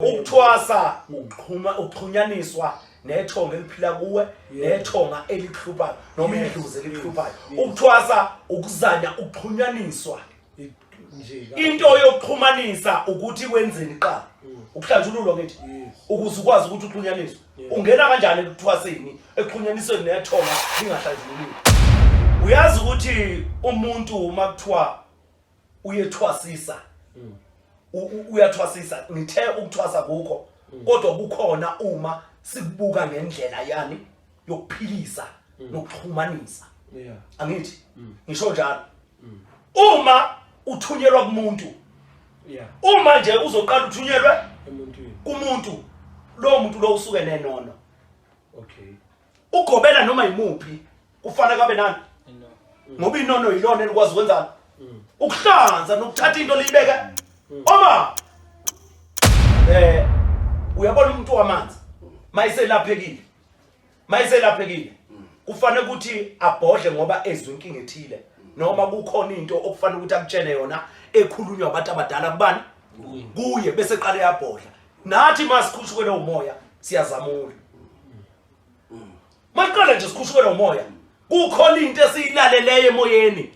Ukuthwasa ukuxhuma ukuxhunyaniswa nethonga eliphila kuwe nethonga elikuhluphayo noma idlozi elikuhluphayo. Ukuthwasa ukuzanya ukuxhunyaniswa. Into yokuxhumanisa ukuthi wenzeni kuqala. Ukuhlanjululwa ngithi ukuze ukwazi ukuthi uxhunyaniswe. Ungena kanjani ekuthwaseni ekuxhunyanisweni nethonga lingahlanjululiwe? Uyazi ukuthi umuntu uma kuthiwa uyethwasisa uyathwasisa ngithe ukuthwasa kukho kodwa kukhona uma sikubuka ngendlela yani yokuphilisa nokuxhumanisa. Angithi ngisho njalo uma uthunyelwa kumuntu, uma nje uzoqala uthunyelwe emuntwini, kumuntu, lowo muntu lo usuke nenono. Okay. Ugobela noma yimuphi kufanele kabe nani, ngoba inono yilona elikwazi ukwenzani, ukuhlanza nokuthatha into liyibeke oma. Uyabona umuntu wamanzi mayiselaphekile, mayiselaphekile kufanele ukuthi abhodle ngoba ezwe inkinga ethile noma kukhona into okufanele ukuthi akutshene yona ekhulunywa abantu abadala kubani, kuye, bese qale yabhodla. Nathi masikhushukelwe umoya siyazamula. Maqala nje sikhushukelwe umoya, kukhona into esiyilaleleyo emoyeni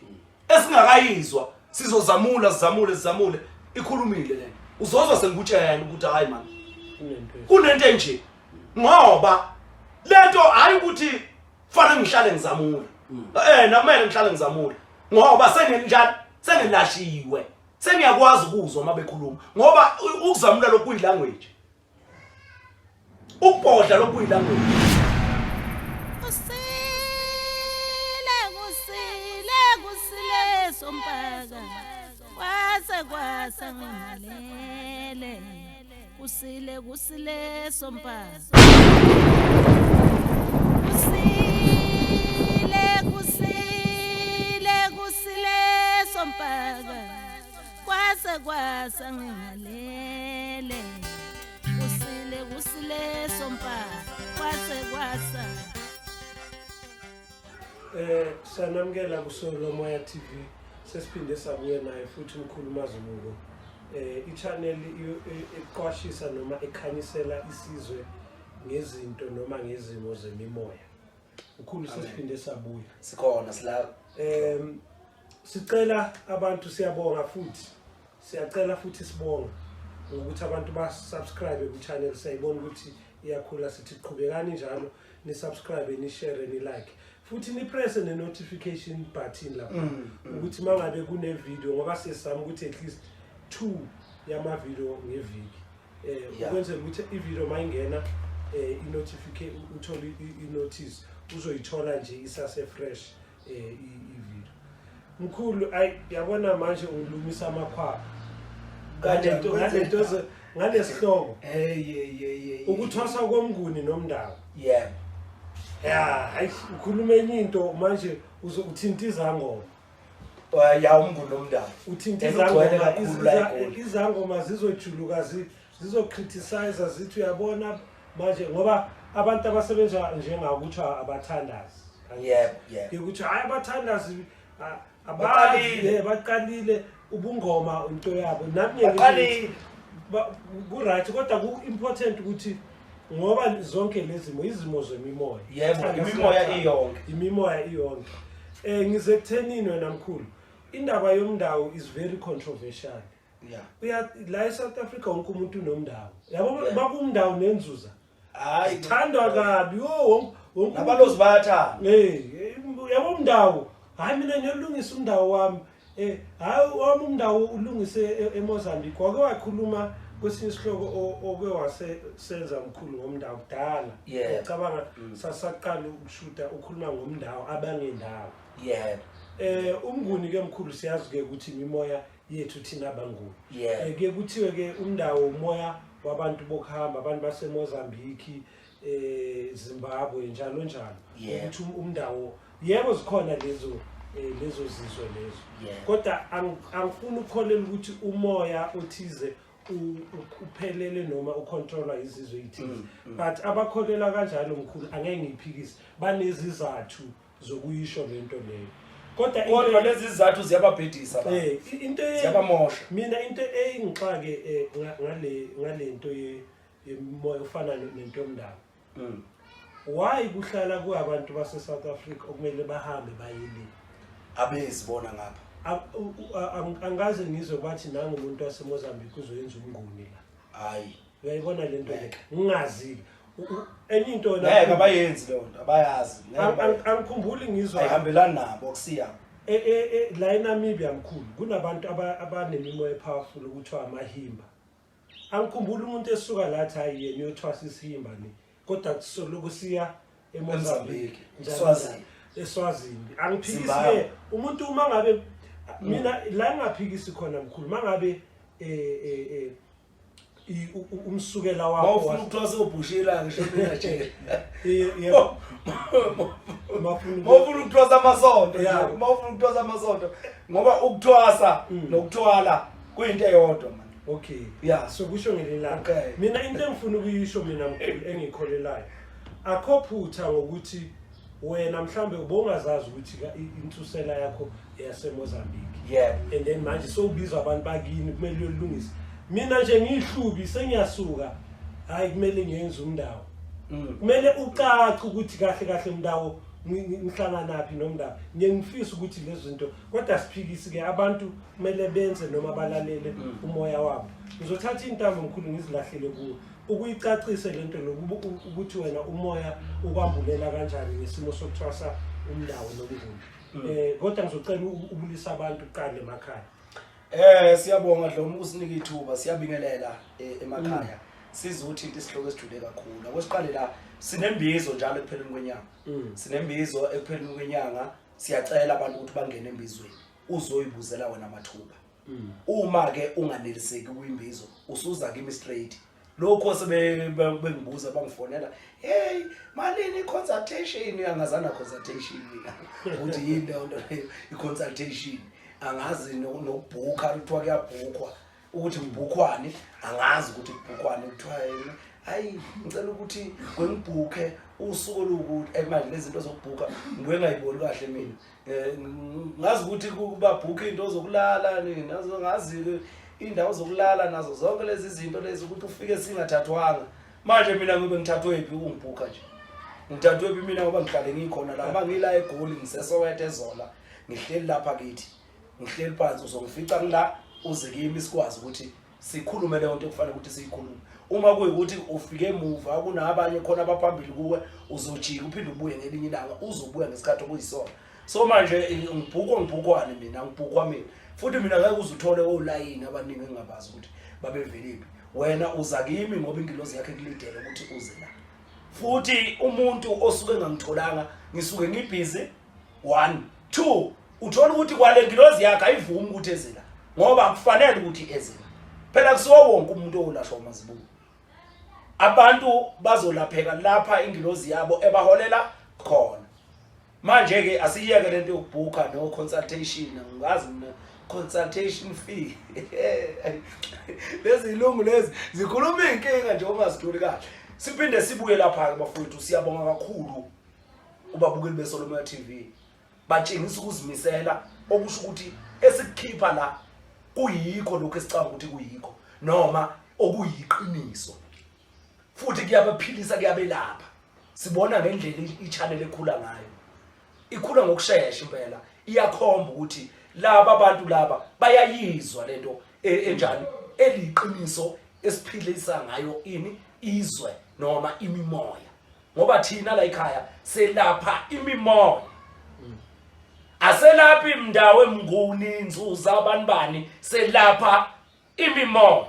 esingakayizwa, sizozamula, sizamule, sizamule, ikhulumile le uzozwa sengikutshela ukuthi hayi man, kunento enje, ngoba lento hayi ukuthi fanele ngihlale ngizamula. Nakumele ngihlale ngizamula ngoba senginjani, sengilashiwe, sengiyakwazi ukuzwa uma bekhuluma, ngoba ukuzamula lokhu kuyilanguage, ukubhodla lokhu kuyilanguage. Kusile, kusile, kusile sompaka, kwase kwasa ngimalele. Kusile, kusile sompaka, kusile, kusile, kusile sompaka, kwase kwasa ngingalele. Kusile, kusile sompaka, kwase kwasa. Sanamukela kuSolo Moya TV. Sesiphinde sabuye naye futhi umkhulu Mazibuko. I-channel eqwashisa noma ekhanyisela isizwe ngezinto noma ngezimo zemimoya. Mkhulu, sesiphinde sabuya. Sikhona, sila. Sicela abantu, siyabonga futhi siyacela futhi sibonga ngokuthi abantu ba-subscribe ku-channel. Siyayibona ukuthi iyakhula, sithi qhubekani njalo ni-subscribe, ni-share, ni-like futhi ni-press ne-notification button lapha ukuthi mangabe kune-video, ngoba siyesama ukuthi at least 2 yama-video ngeviki ukwenzela ukuthi i-video mayingena i-notification uthole i-notice, uzoyithola nje isase fresh i-video. Mkhulu, ayi yabona manje ungilumisa amakhwapha ngalento ngalesihloko Hey hey hey hey. ukuthwasa komnguni nomndawo. Yebo. Ya, hayi, ukhuluma enye into manje, uthinta izangoma. Ya, umnguni nomndawo. Uthinta Elugcwele izangoma. Kakhulu la eGoli. Izangoma zizojuluka, zizocriticize, zithi uyabona manje ngoba abantu abasebenza njengakuthi abathandazi. Yebo, yebo. Ukuthi hayi, abathandazi Baqalile. Baqalile ubungoma into yabo, nami ngeke Baqalile. ngithi ku-right, kodwa ku-important ukuthi ngoba zonke lezi zimo izimo zemimoya. Yebo, Thanda imimoya siyathanda. Iyonke. Imimoya iyonke. Ngize kuthenini wena mkhulu, indaba yomndawo is very controversial. Uya la eSouth Africa, wonke umuntu unomndawo, yabo. Makumndawo nenzuza Hayi, thandwa kabi yo, wonke. Nabalozi bayathanda. Yabo, umndawo, hayi, mina ngiyolungisa umndawo wami. Hayi, wami umndawo ulungise eMozambique. Wake wakhuluma kwesinye isihloko oke wasesenza mkhulu ngomndawo kudala. Ngicabanga sasaqala ukushuta ukhuluma ngomndawo abangendawo. Umnguni ke mkhulu, siyazi ke ukuthi imimoya yethu thina abanguni. Ke kuthiwe ke umndawo umoya wabantu bokuhamba, abantu baseMozambique, Zimbabwe, njalo njalo. Ukuthi umndawo, yebo, zikhona lezo zizwe lezo. Kodwa angifuni ukukholela ukuthi umoya othize uphelele noma ucontrolwa izizwe ezithize. But abakholela kanjalo mkhulu, angeke ngiyiphikise, banezizathu zokuyisho lento leyo. Kodwa Kodwa lezi zizathu ziyababhedisa abantu. Into Ziyabamosha. Mina into eyingixake ngale nto yemoya ofana nento yomndaba. Why kuhlala kuabantu base South Africa okumele bahambe baye le? Abezibona ngapha. Angaze ngizwe bathi nangu umuntu waseMozambique uzoyenza umnguni la. Hayi. Uyayibona le nto le? Ngeke. Ngingazi. Enye into la Ngeke abayenzi leyo nto, abayazi. Ngeke bayenze. Angikhumbuli ngizwa. Ayihambelani nabo kusiyabo. La eNamibia mkhulu kunabantu abanemimoya epowerful okuthiwa amahimba. Angikhumbuli umuntu esuka la athi hayi yena uyothwasa isihimba ni. Kodwa kusoloko siya eMozambique, Mozambique, njalo Eswazini. njalo. Eswazini. Angiphikisi Zimbabwe. ke umuntu uma ngabe mina la ngingaphikisi khona mkhulu mangabe umsukela wakho Mawufuna ukuthwasa obhushila ngisho mina nje. Yebo. Mawufuna Mawufuna ukuthwasa amasonto, Yeah. mawufuna ukuthwasa amasonto ngoba ukuthwasa nokuthwala kuyinto eyodwa man. Okay. Yeah. So kusho ngelilanga. Okay. Mina into engifuna ukuyisho mina mkhulu engikholelayo. Akho phutha ngokuthi wena mhlambe ubongazazi ukuthi intusela yakho yaseMozambique. Yebo. And then manje sowubizwa abantu bakini kumele uyolungisa. Mina nje ngihlubi sengiyasuka. Hayi kumele ngiyenze umndawo. Kumele ucace ukuthi kahle kahle umndawo ngihlangana phi nomndawo. Ngiye ngifisa ukuthi lezi zinto kodwa siphikisi ke abantu kumele benze noma balalele umoya wabo. Ngizothatha intambo mkhulu ngizilahlele kuwe. Ukuyicacise lento lokuba ukuthi wena umoya ukwambulela kanjani ngesimo sokuthwasa umndawo nomnguni. Kodwa ngizocela ubulisa abantu uqale emakhaya. Siyabonga Dlomo ukusinika ithuba, siyabingelela emakhaya. Sizothinta isihloko esijule kakhulu. Akwesiqale la sinembizo njalo ekupheleni kwenyanga. Sinembizo ekupheleni kwenyanga, siyacela abantu ukuthi bangene embizweni. Uzoyibuzela wena amathuba. Uma ke unganeliseki kuyimbizo, usuza kimi straight. Lokho bengibuza bangifonela, hey malini i-consultation? Angazana consultation mina ukuthi yini leyo nto leyo i-consultation. Angazi nokubhukha, kuthiwa kuyabhukhwa, ukuthi ngibhukhwani angazi ukuthi kubhukhwani. Kuthiwa yena hayi ngicela ukuthi ngibhukhe usuku olukuthi. Manje lezi zinto zokubhukha ngibuye ngayiboni kahle mina. Ngazi ukuthi kubabhukha into zokulala ni, nazo ngazi indawo zokulala nazo zonke lezi zinto lezi ukuthi ufike singathathwanga. Manje mina ngibe ngithathwe phi ukungibhukha nje? Ngithathwe phi mina ngoba ngihlale ngikhona la, mangila eGoli ngiseSoweto eZola, ngihleli lapha kithi. Ngihleli phansi uzongifica ngila uze kimi sikwazi ukuthi sikhulume leyo nto ekufanele ukuthi siyikhulume. Uma kuyikuthi ufike emuva kunabanye khona abaphambili kuwe, uzojika uphinde ubuye ngelinye ilanga, uzobuya ngesikhathi okuyisona. So manje ngibhukwa ngibhukwane mina, ngibhukwa mina. Futhi mina ngeke uze uthole olayini abaningi engingabazi ukuthi babevelephi. Wena uza kimi ngoba ingilozi yakhe ikulindele ukuthi uze la. Futhi umuntu osuke engangitholanga ngisuke ngibhizi 1 2 uthola ukuthi kwale ngilozi yakhe ayivumi ukuthi eze la ngoba akufanele ukuthi eze la. Phela kusiwo wonke umuntu olashwa uMazibuko. Abantu bazolapheka lapha ingilozi yabo ebaholela khona. Manje ke asiyeke lento yokubhukha no consultation, angazi mina consultation fee. Lezi ilungu lezi zikhuluma inkinga nje uma zithuli kahle. Siphinde sibuye lapha ke bafowethu, siyabonga kakhulu ubabukeli beSolomoya TV. Batshengisa ukuzimisela okusho ukuthi esikukhipha la kuyikho lokho esicabanga ukuthi kuyikho noma okuyiqiniso. Futhi kuyabaphilisa, kuyabelapha. Sibona ngendlela i-channel ekhula ngayo. Ikhula ngokusheshsha impela. Iyakhomba ukuthi laba abantu laba bayayizwa lento enjani eliqiniso esiphilisa ngayo ini izwe noma imimoya. Ngoba thina la ekhaya selapha imimoya. Aselaphi imndawo emnguni inzuza abantu bani, selapha imimoya.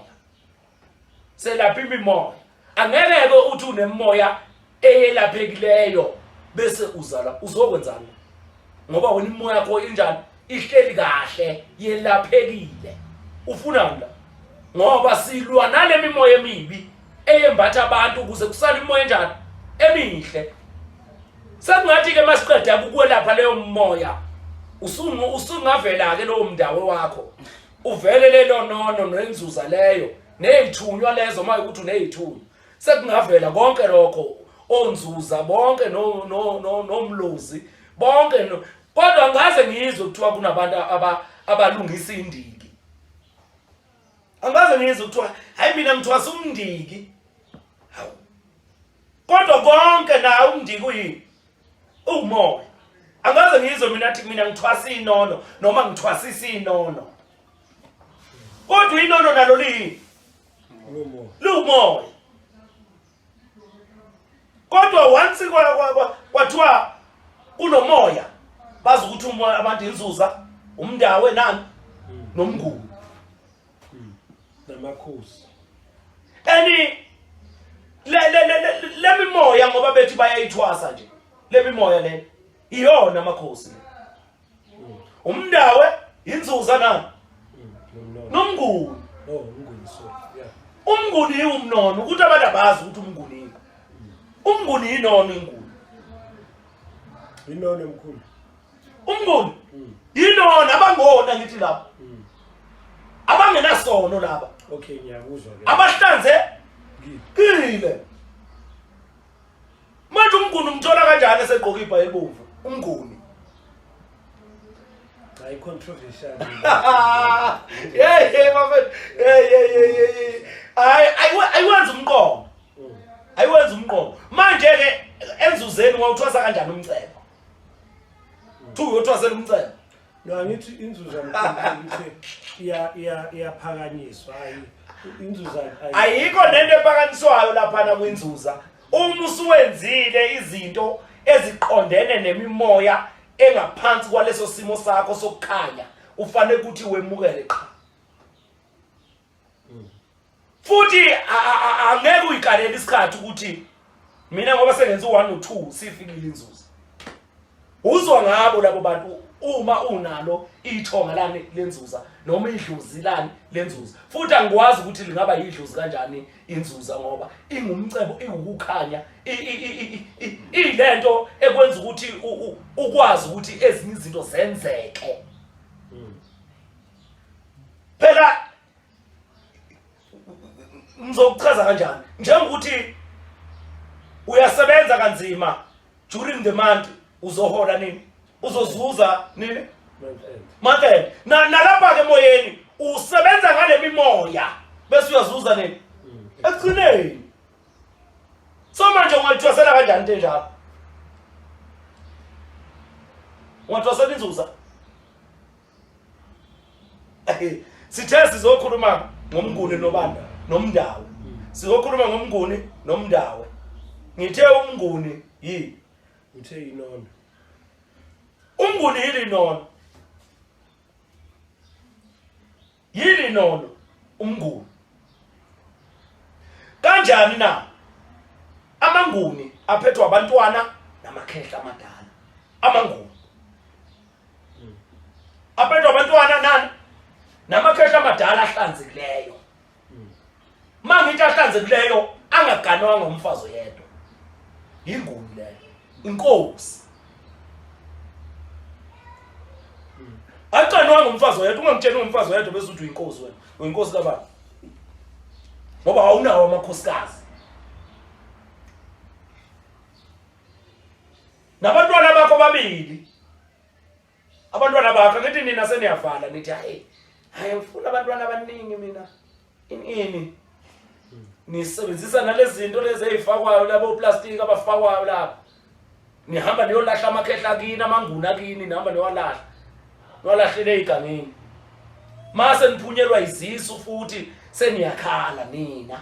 Selapha imimoya. Angeke ke uthi unemoya eyelaphekileyo bese uzala uzokwenzani? Ngoba wena imoya yakho injani? Ihleli kahle, yelaphekile. Ufunani la? Ngoba silwa nale mimoya emibi eyembatha abantu ukuze kusale imoya enjani? Emihle. Sekungathi ke masiqeda ukwelapha leyo moya, usungavela ke lowo mndawo wakho. Uvele lelo nono nenzuza leyo, nezithunywa lezo uma ukuthi unezithunywa. Sekungavela konke lokho, onzuza bonke nomlozi bonke no. Kodwa ngaze ngizwe kuthiwa kunabantu abalungisa indiki. Angaze ngizwe kuthiwa hayi mina ngithwasa umndiki. Hawu. Kodwa konke nawo umndiki uyini? Uwumoya. Angaze ngizwe mina athi mina ngithwasa inono noma ngithwasisa inono. Kodwa inono nalo liyini? Luwumoya. Kodwa once kwathiwa kunomoya bazi ukuthi umoya abantu inzuza umndawe nani nomnguni namakhosi ani le le le lemimoya ngoba bethi bayayithwasa nje lemimoya le iyona amakhosi umndawe inzuza nani nomnguni oh umnguni sorry yeah umnguni umnono ukuthi abantu abazi ukuthi umnguni yini umnguni yinono inguni inono mkhulu umnguni yinono abangona ngithi lapho abangenasono laba okay ngiyakuzwa ke abahlanze kile manje umnguni umthola kanjani esegqoka ibha elibomvu umnguni hayi controversial hey hey bafethu hey hey hey hey hayi ayiwenza umqondo ayiwenza umqondo manje ke enzuzeni wawuthwasa kanjani umcebo Thu uyothwasela umcebo No angithi inzuza mkhulu ukuthi iya iya iyaphakanyiswa hayi inzuza ayikho nento ephakanyiswayo laphana kwinzuza uma usuwenzile izinto eziqondene nemimoya engaphansi kwaleso simo sakho sokukhanya ufanele ukuthi wemukele qha futhi angeke uyikalele isikhathi ukuthi mina ngoba sengenza u-1 no-2 sifikile inzuzo uzwa ngabo labo bantu uma unalo ithonga lani lenzuza noma idlozi lani lenzuza futhi angikwazi ukuthi lingaba yidlozi kanjani inzuza ngoba ingumcebo iwukukhanya ilento ekwenza ukuthi ukwazi ukuthi ezinye izinto zenzeke phela ngizokuchaza kanjani njengokuthi uyasebenza kanzima during the month uzohola nini uzozuza nini month end na nalapha ke emoyeni usebenza ngale mimoya bese uyazuza nini ekugcineni so manje ungayithwasela kanjani into enjalo ungathwasela inzuza sithe sizokhuluma ngomnguni nobani nomndawe sizokhuluma ngomnguni nomndawe ngithe umnguni yini uthe inono umnguni yini inono yini inono umnguni kanjani na amanguni aphethwe abantwana namakhehla amadala amanguni aphethwe abantwana nani namakhehla amadala ahlanzekileyo uma ngithi ahlanzekileyo angaganwanga umfazi oyedwa yinguni leyo inkosi aganwanga umfazi oyedwa ungangitsheli ngomfazi oyedwa bese uthi uyinkosi wena uyinkosi kabani ngoba awunawo amakhosikazi nabantwana bakho babili abantwana bakho ngithi nina seniyavala nithi hayi hayi ngifuna abantwana abaningi mina ini ini nisebenzisa nalezi zinto lezi ey'fakwayo labo oplastiki abafakwayo lapho nihamba niyolahla amakhehla kini amanguni akini nihamba niyowalahla niwalahlele ey'gangeni mase niphunyelwa izisu futhi seniyakhala nina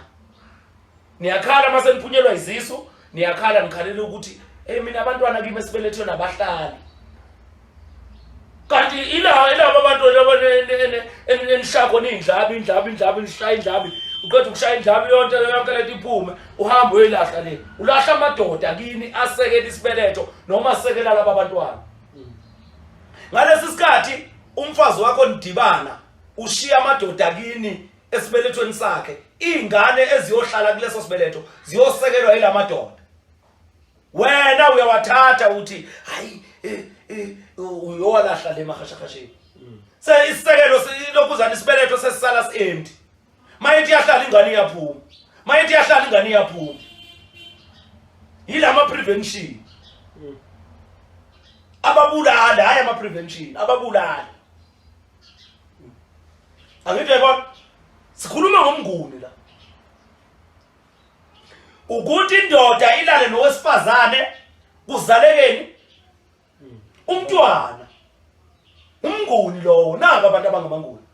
niyakhala mase niphunyelwa izisu niyakhala nikhalela ukuthi hey mina abantwana kimi esibelethweni abahlali kanti ila ilabo abantu enishaya khona iy'ndlabi indlabi indlabi nishaya indlabi uqeda ukushaya indlabi yonke yonke lento iphume uhambe uyoyilahla le ulahla amadoda kini asekela isibeletho noma asekela laba bantwana ngalesi sikhathi umfazi wakho nidibana ushiya amadoda kini esibelethweni sakhe iy'ngane eziyohlala kuleso sibeletho ziyosekelwa yila madoda wena uyawathatha uthi hayi eh, eh, uyowalahla le mahashahasheni se isisekelo lokhuzana isibeletho sesisala si-empty mayethi iyahlala ingane iyaphuma mayethi iyahlala ingane iyaphuma yilama prevention Ababulali, hayi ama prevention, ababulali. Angithi yabona, sikhuluma ngomnguni la, ukuthi indoda ilale nowesifazane kuzalekeni umntwana, umnguni lowo. Naba abantu abangamanguni,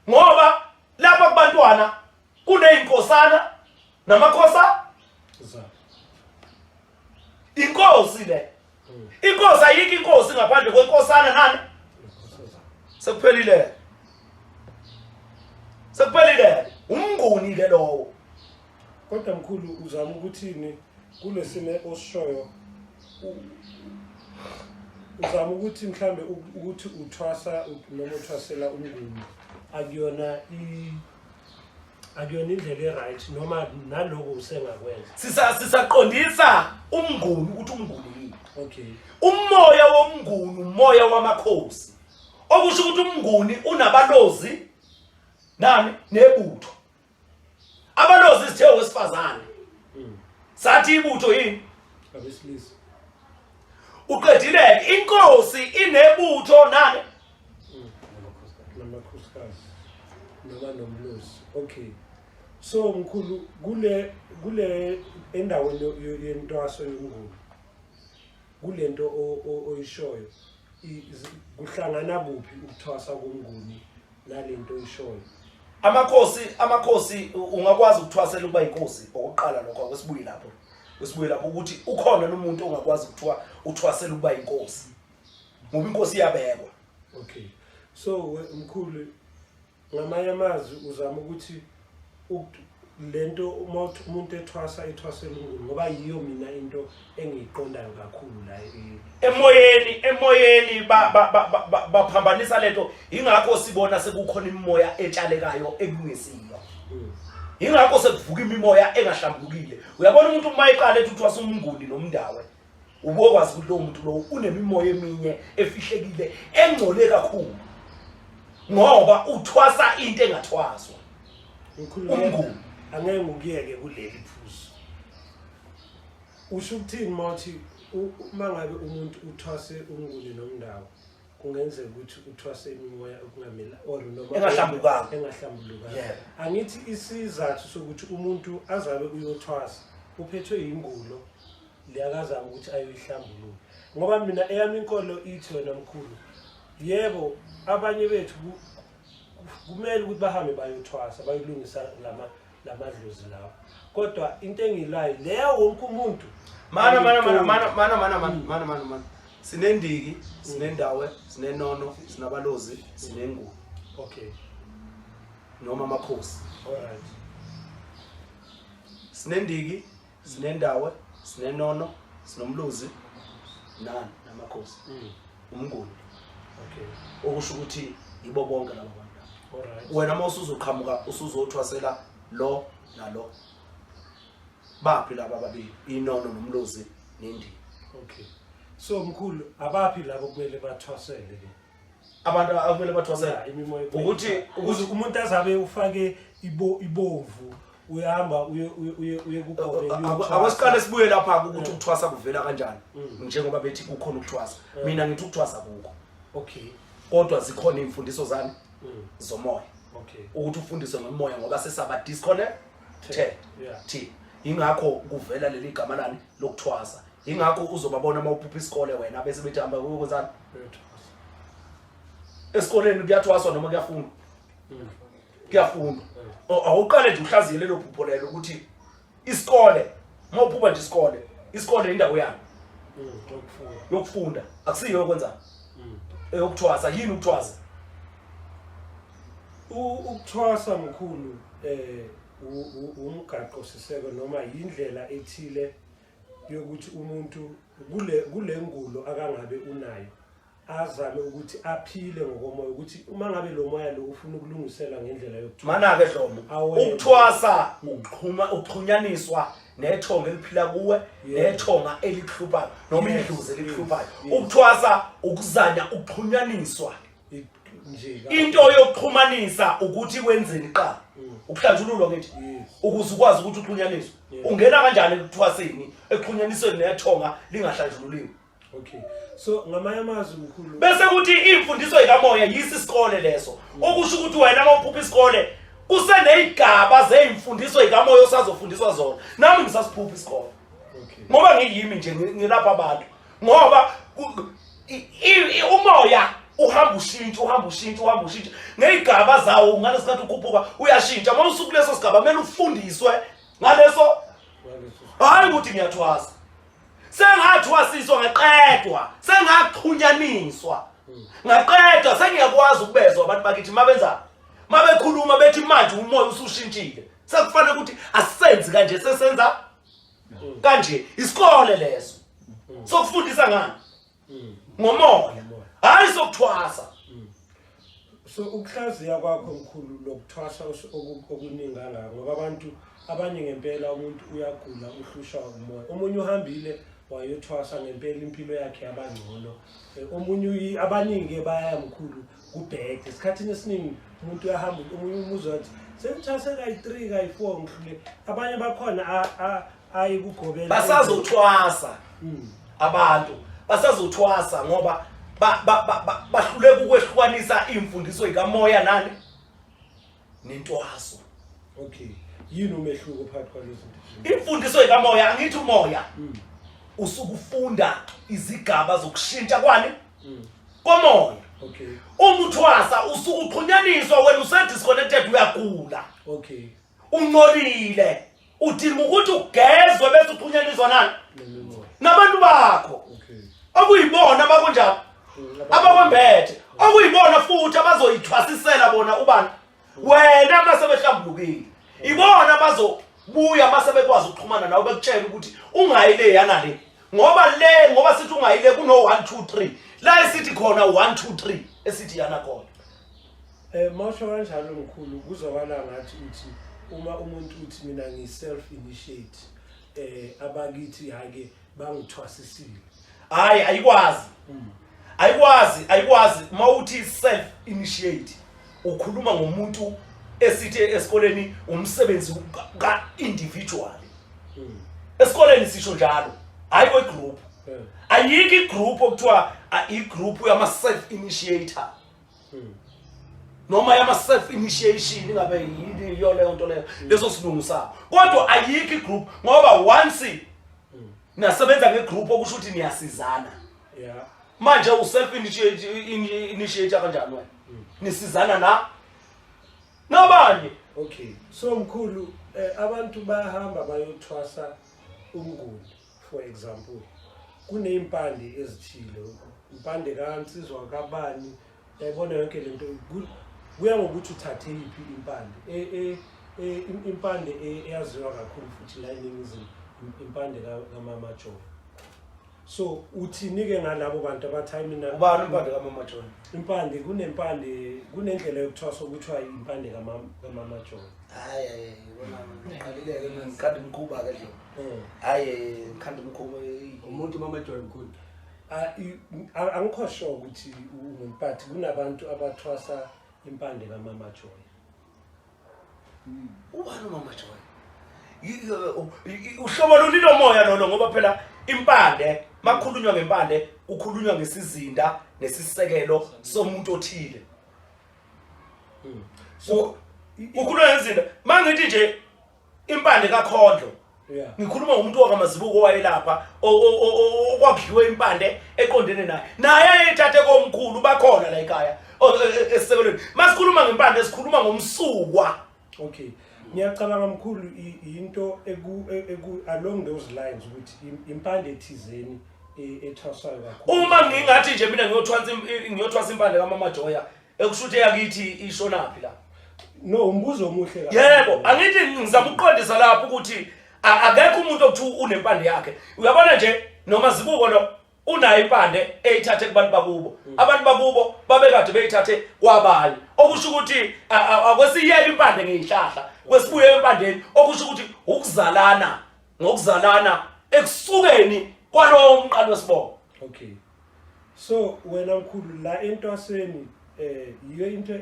ngoba lapha kubantwana kunezinkosana namakhosa. Inkosi le, inkosi ayikho inkosi ngaphandle kwenkosana nani. Sekuphelile, sekuphelile, umnguni ke lowo. Kodwa mkhulu, uzama ukuthini kulesimo osishoyo? Uzama ukuthi mhlambe ukuthi uthwasa noma uthwasela umnguni akuyona akuyona indlela e-right, noma naloko usengakwenza? Sisaqondisa umnguni ukuthi umnguni yini. Umoya womnguni umoya wamakhosi, okusho ukuthi umnguni unabalozi nani nebutho. Abalozi sithe wesifazane, sathi ibutho yini? Abesilisa. Uqedile, inkosi inebutho nani? Namakhosikazi noma nomlozi. Okay, so mkhulu, kule endaweni yentwaso yomnguni, kulento oyishoyo, kuhlangana kuphi ukuthwasa komnguni nalento oyishoyo? Amakhosi, ungakwazi ukuthwasela ukuba inkosi? Okokuqala lokho, akwesibuye lapho, kwesibuye lapho ukuthi ukhona nomuntu ongakwazi ukuthiwa uthwasela ukuba inkosi, ngoba inkosi iyabekwa. Okay, so mkhulu, ngamanye amazwi uzama ukuthi lento uma umuntu ethwasa, ethwasela umnguni, ngoba yiyo mina into engiyiqondayo kakhulu la Emoyeni baphambanisa lento. Ingakho sibona sekukhona imimoya etshalekayo ekungesiyo. Ingakho sekuvuka imimoya engahlambulukile. Uyabona, umuntu uma eqala ethi uthwasa umnguni nomndawe, ubokwazi ukuthi lowo muntu lowo unemimoya eminye efihlekile engcole kakhulu, ngoba uthwasa into engathwaswa. Mkhulu, Umnguni. Angeke ngikuyeke kuleli phuzu. Usho ukuthini uma uthi uma ngabe umuntu uthwase umnguni nomndawo, kungenzeka ukuthi uthwase imimoya okungamela or noma Engahlambulukanga. Engahlambulukanga. Yebo. Angithi isizathu sokuthi umuntu azabe uyothwasa uphethwe yingulo liyakazama ukuthi ayoyihlambulula, ngoba mina eyami inkolo ithi wena mkhulu, yebo, abanye bethu kumele ukuthi bahambe bayothwasa, bayolungisa lamadlozi lawo, kodwa into engilayo leya wonke umuntu Mana, mana, mana, mana, mana, mana, mana, mana, mana, mana, sinendiki, sinendawe, sinenono, sinabalozi, sinengubo noma amakhosi. All right. Sinendiki, sinendawe, sinenono, sinomluzi nani namakhosi, umnguni, okusho ukuthi yibo bonke laba bantu. All right. Wena uma usuzoqhamuka usuzothwasela lo nalo, baphi laba ababili, inono nomlozi nendiki? Okay, so mkhulu, abaphi labo kumele bathwasele ke? Abantu akumele bathwasele? Ya, imimoya Ukuthi ukuze umuntu azabe ufake ibomvu, uyahamba uye kugobela, uyothwasa. Akwesiqale sibuye lapha ukuthi ukuthwasa kuvela kanjani, njengoba bethi kukhona ukuthwasa. Mina ngithi ukuthwasa kukho, kodwa zikhona iy'mfundiso zani zomoya, ukuthi ufundiswe ngomoya, ngoba sesaba disconnected thina. Ingakho kuvela leli gama lani lokuthwasa. Ingakho uzobabona uma uphupha isikole wena, bese bethi hamba uyokwenzani Uyothwasa. Esikoleni kuyathwaswa noma kuyafundwa? Kuyafundwa. Awuqale nje uhlaziye lelo phupho lelo ukuthi isikole, uma uphupha nje isikole, isikole indawo yami Yokufunda. Yokufunda, akusiyo yokwenzani, eyokuthwasa. Yini ukuthwasa? Ukuthwasa mkhulu, umgaqo siseko noma yindlela ethile yokuthi umuntu kule ngulo akangabe unayo azame ukuthi aphile ngokomoya, ukuthi uma ngabe lo moya lo ufuna ukulungiselwa ngendlela yokuthwasa. Mana-ke Dlomo, Awena. ukuthwasa ukuxhuma, ukuxhunyaniswa nethonga eliphila kuwe, nethonga elikuhluphayo noma idlozi elikuhluphayo. Ukuthwasa ukuzanya ukuxhunyaniswa. Nje Into yokuxhumanisa ukuthi wenzeni qala? Ukuhlanjululwa ngithi, ukuze ukwazi ukuthi uxhunyaniswe. Ungena kanjani ekuthwaseni, ekuxhunyanisweni nethonga lingahlanjululiwe? Okay, so ngamanye amazwi mkhulu, bese kuthi imfundiso yikamoya yisi isikole leso, okusho ukuthi wena uma uphupha isikole kuseneyigaba zeyimfundiso yikamoya osazofundiswa zona. Nami ngisasiphupha isikole. Ngoba ngiyimi nje ngilapha abantu, ngoba umoya uhamba ushintsha, uhamba ushintsha, uhamba ushintsha ngeyigaba zawo. Ngalesikhathi ukhuphuka uyashintsha. Uma usuku leso sigaba kumele ufundiswe ngaleso, hayi ukuthi ngiyathwasa, sengathwasiswa ngaqedwa, sengaxhunyaniswa ngaqedwa, sengiyakwazi ukubezwa abantu bakithi mabenza, mabekhuluma bethi manje umoya usushintshile, sekufanele ukuthi asisenzi kanje, sesenza kanje. Isikole leso sokufundisa ngani? Ngomoya, hayi sokuthwasa. So ukuhlaziya kwakho mkhulu lokuthwasa okuningi kangaka, ngoba abantu abanye ngempela umuntu uyagula, uhlushwa umoya, omunye uhambile wayothwasa ngempela impilo yakhe yabangcono. Omunye abaningi baya mkhulu kubhede esikhathini esiningi, umuntu uyahamba, omunye umuzwa athi sengithwase kayi-3 kayi-4 ngihlule. Abanye bakhona ayi kugobela. Basazothwasa abantu, basazothwasa ngoba bahluleka ukwehlukanisa imfundiso ikamoya nani nentwaso. Okay, yini umehluko phakathi kwalezi zinto? Imfundiso ikamoya, angithi umoya usukufunda izigaba zokushintsha kwani? Komoya. Uma uthwasa usuke uxhunyaniswa, wena use-disconnected, uyagula. Uncolile, udinga ukuthi ugezwe bese uxhunyaniswa nani? Nemimoya. Nabantu bakho. Okuyibona abakunjani? Abakwembethe, okuyibona futhi abazoyithwasisela bona ubani? Wena. Mase behlambulukile, ibona abazobuya mase bekwazi ukuxhumana nawe, bekutshela ukuthi ungayi le yana le, ngoba le, ngoba sithi ungayi le kuno 1 2 3 la esithi khona 1 2 3 esithi yana khona. Mawusho kanjalo mkhulu, kuzwakala ngathi uthi uma umuntu uthi mina ngi-self initiate, abakithi hake bangithwasisile. Hayi, ayikwazi, ayikwazi, ayikwazi. Mawuthi self initiate ukhuluma ngomuntu esithi esikoleni umsebenzi ka individual. Esikoleni sisho njalo, hayi kwegroup. Ayikho igroup okuthiwa igroup yama self initiator noma yama self initiation, ingabe yini iyo leyo nto leyo, leso silungu sabo. Kodwa ayikho igroup, ngoba once nasebenza ngegroup okusho ukuthi niyasizana. Manje u-self initiate kanjani wena nisizana na nabanye? Okay, so mkhulu, abantu bayahamba bayothwasa umnguni, for example, kuneyimpande ezithile, impande kansizwa kabani, yayibona yonke lento. Kuya ngokuthi uthathe yiphi impande. Impande eyaziwa kakhulu futhi la eNingizimu, impande kaMama Joy. So uthini-ke ngalabo bantu abathi hayi mina? Ubani impande kaMama Joy? Impande, kunempande, kunendlela yokuthwasa okuthiwa impande kaMama Joy. Hayi hayi, bona ngiqalile-ke mina, ngikhanda imikhuba-ke nje. Hayi, ngikhanda imikhuba. Umuntu Mama Joy mkhulu? Ah, angikho sure ukuthi umuntu, but kunabantu abathwasa impande kaMama Joy. Ubani uMama Joy? Uhlobo luni lomoya lolo? Ngoba phela impande, makhulunywa ngempande kukhulunywa ngesizinda nesisekelo somuntu othile. So kukhulunywa ngezinda, mangithi nje impande kaKhondlo, ngikhuluma ngomuntu wakamazibuko owayelapha, okwakudliwe impande eqondene naye, naye ayethathe komkhulu bakhona la ekhaya esisekelweni. Masikhuluma ngempande sikhuluma ngomsukwa. Okay, ngiyacabanga mkhulu into eku along those lines ukuthi impande ethizeni ethwaswayo kakhulu. Uma ngingathi nje mina ngiyothwasa impande kaMama Joya, ekusho ukuthi eyakithi ishonaphi la? No, umbuzo omuhle kakhulu. Yebo, angithi ngizama ukuqondisa lapho ukuthi akekho umuntu okuthiwa unempande yakhe. Uyabona nje noma zibuko lo unayo impande eyithathe kubantu bakubo, abantu bakubo babekade beyithathe kwabanye, okusho ukuthi akwesiyeke impande ngeyihlahla, kwesibuye empandeni, okusho ukuthi ukuzalana ngokuzalana ekusukeni kwalowo mqalo wesibongo. Okay, so wena mkhulu la entwaseni yiyo into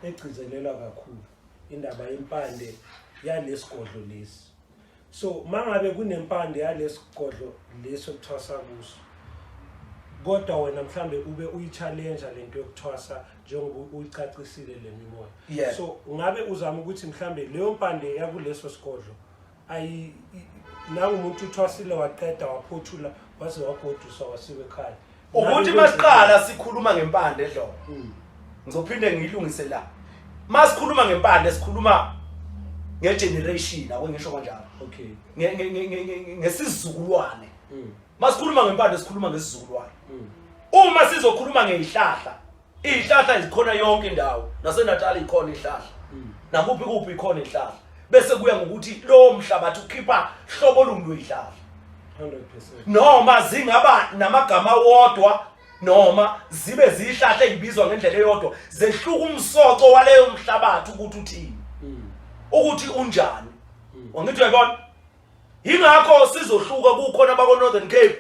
egcizelelwa kakhulu, indaba yempande yalesigodlo lesi. So mangabe kunempande yalesigodlo leso kuthwasa kuso, Kodwa wena mhlambe ube uyi-challenge lento yokuthwasa njengoba uyicacisile le mimoya. So ngabe uzama ukuthi mhlambe leyo mpande yakuleso sigodlo ayi nangumuntu uthwasile waqeda waphothula waze wagoduswa wasiwa ekhaya. Ukuthi masiqala sikhuluma ngempande dlomo. Ngizophinde ngiyilungise la. Masikhuluma ngempande sikhuluma ngegeneration ake ngisho kanjalo. Okay. Ngesizukulwane. Masikhuluma ngempande sikhuluma ngesizukulwane. Uma sizokhuluma ngezihlahla, izihlahla zikhona yonke indawo. NaseNatal ikhona ihlahla. Nakuphi kuphi ikhona ihlahla. Bese kuya ngokuthi lowo mhlabathi ukhipha hlobo luni lwezihlahla. 100%. Noma zingaba namagama wodwa noma zibe zihlahla ezibizwa ngendlela eyodwa zehluka umsoco waleyo mhlabathi ukuthi uthini. Ukuthi unjani. Wangithi uyayibona? Yingakho sizohluka kukhona abako Northern Cape,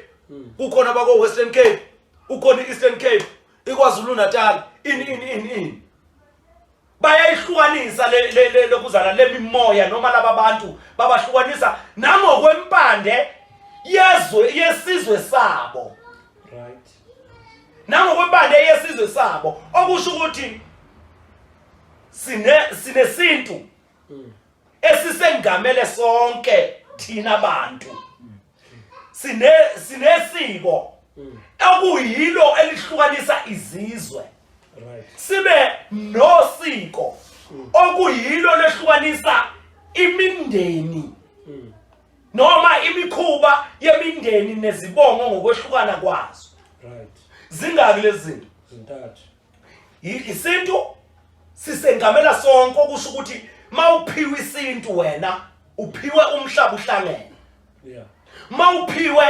kukhona abako Western Cape, ukhona i-Eastern Cape, iKwaZulu Natal, ini ini ini ini. Bayayihlukanisa le le le lokuzana lemimoya noma laba bantu babahlukanisa nangokwempande yezwe yesizwe sabo. Right. Nangokwempande yesizwe sabo okusho ukuthi sine sinesintu esisengamele sonke thina bantu sine sinesiko okuyilo elihlukanisa izizwe sibe nosiko okuyilo lehlukanisa imindeni noma imikhuba yemindeni nezibongo ngokwehlukana kwazo. Right. Zingaki lezi zinto? Zintathu. Isintu sisengamela sonke okusho ukuthi mawuphiwe isintu wena uphiwe umhlaba uhlangene. Yeah. Mawuphiwe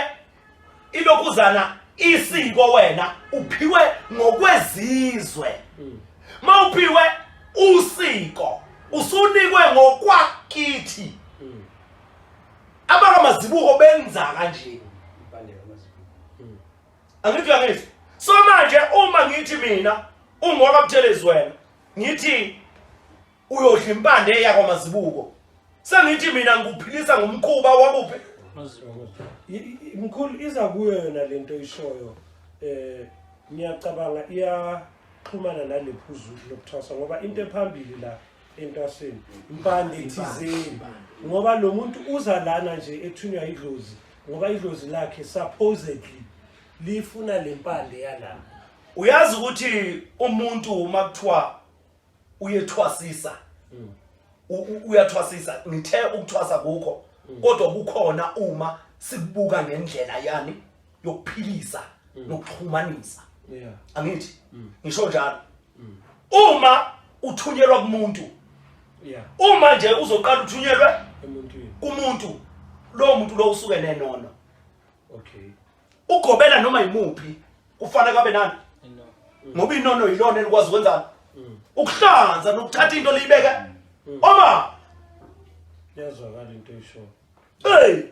ilokuzana isiko wena uphiwe ngokwezizwe. Mawuphiwe usiko usunikwe ngokwakithi. Abakamazibuko benza kanje. Angithi uyangizwa? So manje uma ngithi mina ungowakaButhelezi wena ngithi uyodla impande eyakwaMazibuko sengithi mina ngikuphilisa ngomkhuba wakuphi? Mkhulu iza kuyo yona lento oyishoyo ngiyacabanga iyaxhumana nalephuzu lokuthwasa ngoba into ephambili la entwaseni impande thizeni ngoba lo muntu uza lana nje ethunywa idlozi ngoba idlozi lakhe supposedly lifuna lempande yala. Uyazi ukuthi umuntu uma kuthiwa uyethwasisa uyathwasisa ngithe ukuthwasa kukho kodwa kukhona uma sikubuka ngendlela yani yokuphilisa nokuxhumanisa. Angithi ngisho njalo uma uthunyelwa kumuntu uma nje uzoqala uthunyelwe emuntwini kumuntu lowo muntu lo usuke nenono. Okay. Ugobela noma yimuphi kufanele kabe nani? Ngoba inono yilona elikwazi ukwenzani? Ukuhlanza nokuthatha into liyibeke. Oma yazwakala into oyishoyo. Hey,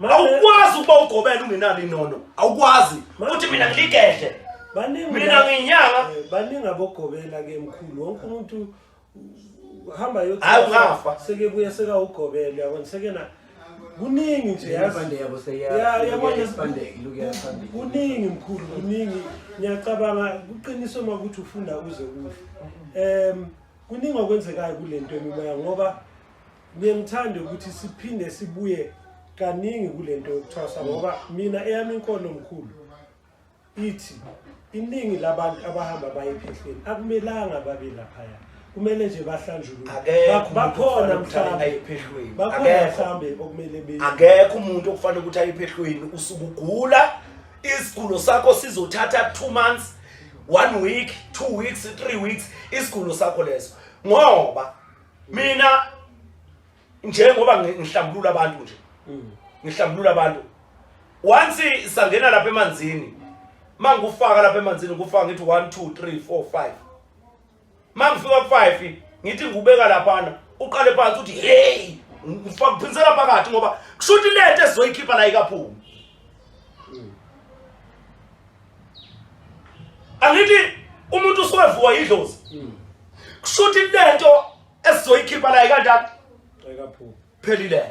awukwazi ukuba ugobela ungenalo inono. Awukwazi. Uthi mina ngiligedle. Baningi Mina ngiyinyanga. Baningi abogobela ke mkhulu. Wonke umuntu hamba yothi Hayi, ungafa. Sekebuya sekawugobela yabona sekena kuningi nje yazi. Impande yabo Ya, yabona, seyiyaphandeka ilukuya phambili. Kuningi mkhulu, kuningi. Ngiyacabanga kuqiniso uma ukuthi ufunda uze ufe. Kuningi okwenzekayo kule nto emimoya ngoba ngiye ngithande ukuthi siphinde sibuye kaningi kule nto yokuthwasa ngoba mina eyami inkolo mkhulu ithi iningi labantu abahamba baye ephehlweni akumelanga babe laphaya, kumele nje bahlanjululwe. Akekho umuntu Bakhona okufanele ukuthi mhlawumbe. aye ephehlweni. Bakhona Akekho. mhlawumbe okumele be- Akekho umuntu okufanele ukuthi aye ephehlweni. Usuke ugula, isigulo sakho sizothatha 2 months, 1 week, 2 weeks, 3 weeks, isigulo sakho leso. Ngoba mina njengoba ngihlambulula abantu nje, ngihlambulula abantu. Once sangena lapha emanzini, mangufaka lapha emanzini ngufaka ngithi 1 2 3 4 5. Mangifika ku 5 ngithi ngubeka laphana, uqale phansi uthi hey, ngifaka kuphinsela phakathi ngoba kusho ukuthi lento esizoyikhipha la ikaphumi. Angithi umuntu usuke idlozi. Kusho ukuthi lento esizoyikhipha la ikanjani? Ayikaphumi. Phelile.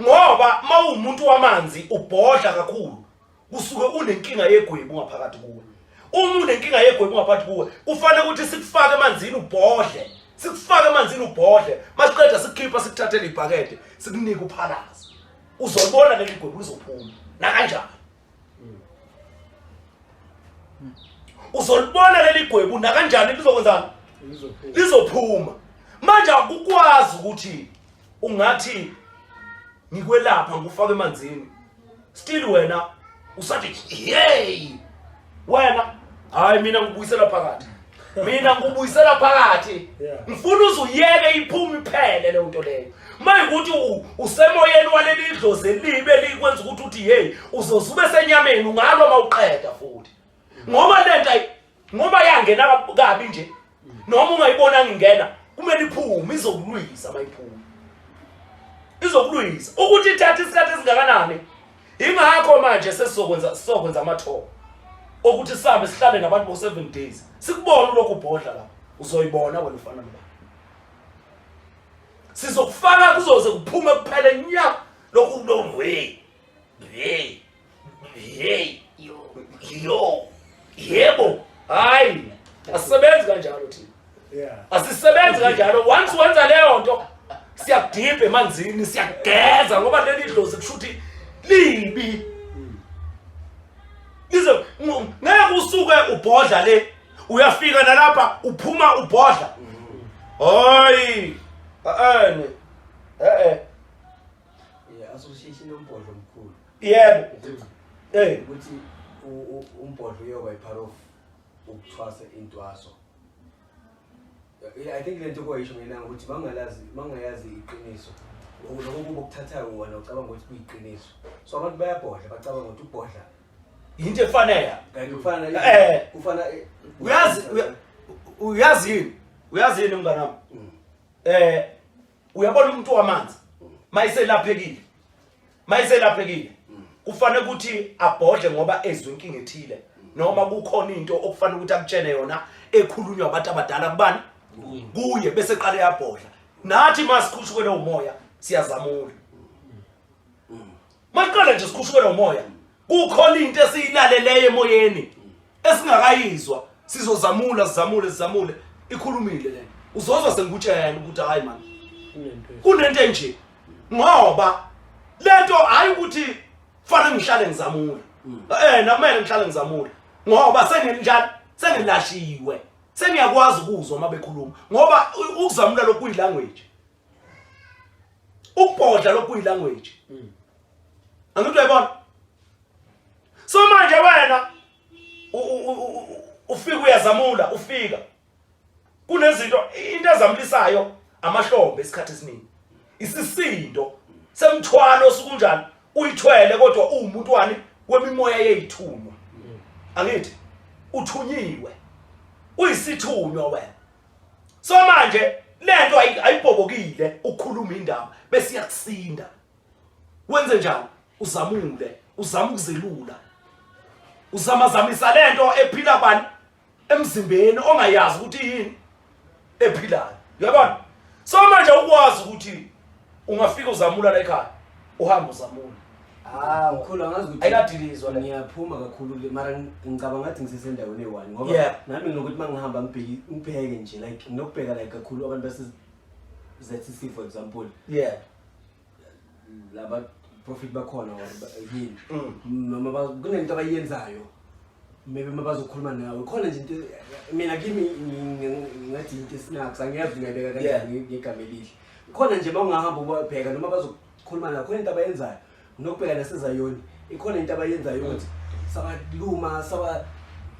Ngoba mawumuntu wamanzi ubhodla kakhulu, kusuke unenkinga yegwebu ngaphakathi kuwe. Uma unenkinga yegwebu ngaphathi kuwe, kufanele ukuthi sikufake emanzini ubhodle. Sikufake emanzini ubhodle. Masiqeda sikukhipha sikuthathele ibhakede, sikunike uphalaza. Uzolibona leli gwebu lizophuma. Nakanjani. Uzolibona leli gwebu nakanjani lizokwenzani? Lizophuma. Manje akukwazi ukuthi ungathi ngikwelapha ngikufaka emanzini still wena usathi hey wena hayi mina ngikubuyisela phakathi mina ngikubuyisela phakathi ngifuna uze uyeke iphume iphele leyo nto leyo mayikuthi usemoyeni waleli dlozi elibi elikwenza ukuthi uthi hey uzoze ube senyameni ungalwa mawuqeda futhi ngoba lento ngoba yangena kabi nje noma ungayibona ngingena kumele iphume izokulwisa mayiphuma izokulwisa ukuthi ithathe isikhathi esingakanani ingakho manje sesizokwenza sizokwenza amathoba okuthi sihambe sihlale nabantu bo 7 days sikubone lokhu ubhodla lapha uzoyibona wena ufana noba sizokufaka kuzoze kuphume kuphele nya lokhu lo hey hey hey yo yebo hayi asisebenzi kanjalo thina Yeah. asisebenzi kanjalo once wenza leyo nto siyakudibha emanzini siyakugeza ngoba leli dlozi kusho ukuthi libi lize ngeke usuke ubhodla le uyafika nalapha uphuma ubhodla hayi eh eh Yeah, association yombhodlo omkhulu. Yebo. Eh, Ukuthi umbhodlo uyoba i-part of ukuthwasa intwaso. Yeah, I think lento koyisho ngelanga ukuthi bangalazi bangayazi iqiniso. Lokho kuba okuthathayo wena ucabanga ukuthi kuyiqiniso. So abantu bayabhodla bacabanga ukuthi ukubhodla into efanele. kanti kufana kufana Uyazi uyazi yini? Uyazi yini mngani wami? Uyabona umuntu wamanzi mayiselaphekile mayiselaphekile kufanele ukuthi abhodle ngoba ezwe inkinga ethile noma kukhona into okufanele ukuthi akutshene yona ekhulunywa abantu abadala kubani kuye bese qale yabhodla nathi masikhushukelwe umoya siyazamula maqala nje sikhushukelwe umoya kukhona into esiyilaleleyo emoyeni esingakayizwa sizozamula sizamule sizamule ikhulumile le uzozwa sengikutshela ukuthi hayi man kunento enje ngoba lento hayi ukuthi fanele ngihlale ngizamula nakumele ngihlale ngizamula ngoba senginjani sengilashiwe sengiyakwazi ukuzwa uma bekhuluma ngoba ukuzamula lokhu kuyilanguage ukubhodla lokhu kuyilanguage angithi uyayibona so manje wena ufika uyazamula ufika kunezinto into ezamulisayo amahlombe isikhathi esiningi isisindo semthwalo osukunjani uyithwele kodwa uwumuntu wani wemimoya yeyithunywa angithi uthunyiwe uyisithunywa wena so manje lento ayibhobokile ukukhuluma indaba bese iyakusinda wenze njani uzamule uzama ukuzelula uzamazamisa lento ephila bani emzimbeni ongayazi ukuthi yini ephilayo uyabona so manje ukwazi ukuthi ungafika uzamula la ekhaya uhambe uzamula Ah, mkhulu angazi ukuthi ayikadilizwa le ngiyaphuma kakhulu le mara ngicabanga ngathi ngisesendaweni eyi-one ngoba Yeah. nami nginokuthi uma ngihamba ngibheke nje like nginokubheka like kakhulu abantu base-ZCC for example yeah laba profit bakhona or yini noma kunento abayenzayo maybe uma bazokhuluma nawe khona nje into mina kimi ngathi into esinax angiyazi ngayibeka kanjani ngegama elihle khona nje uma ungahamba ubabheka noma bazokhuluma nawe khona into abayenzayo nokubheka nasezayoni ikhona into abayenzayo ukuthi sabaluma saba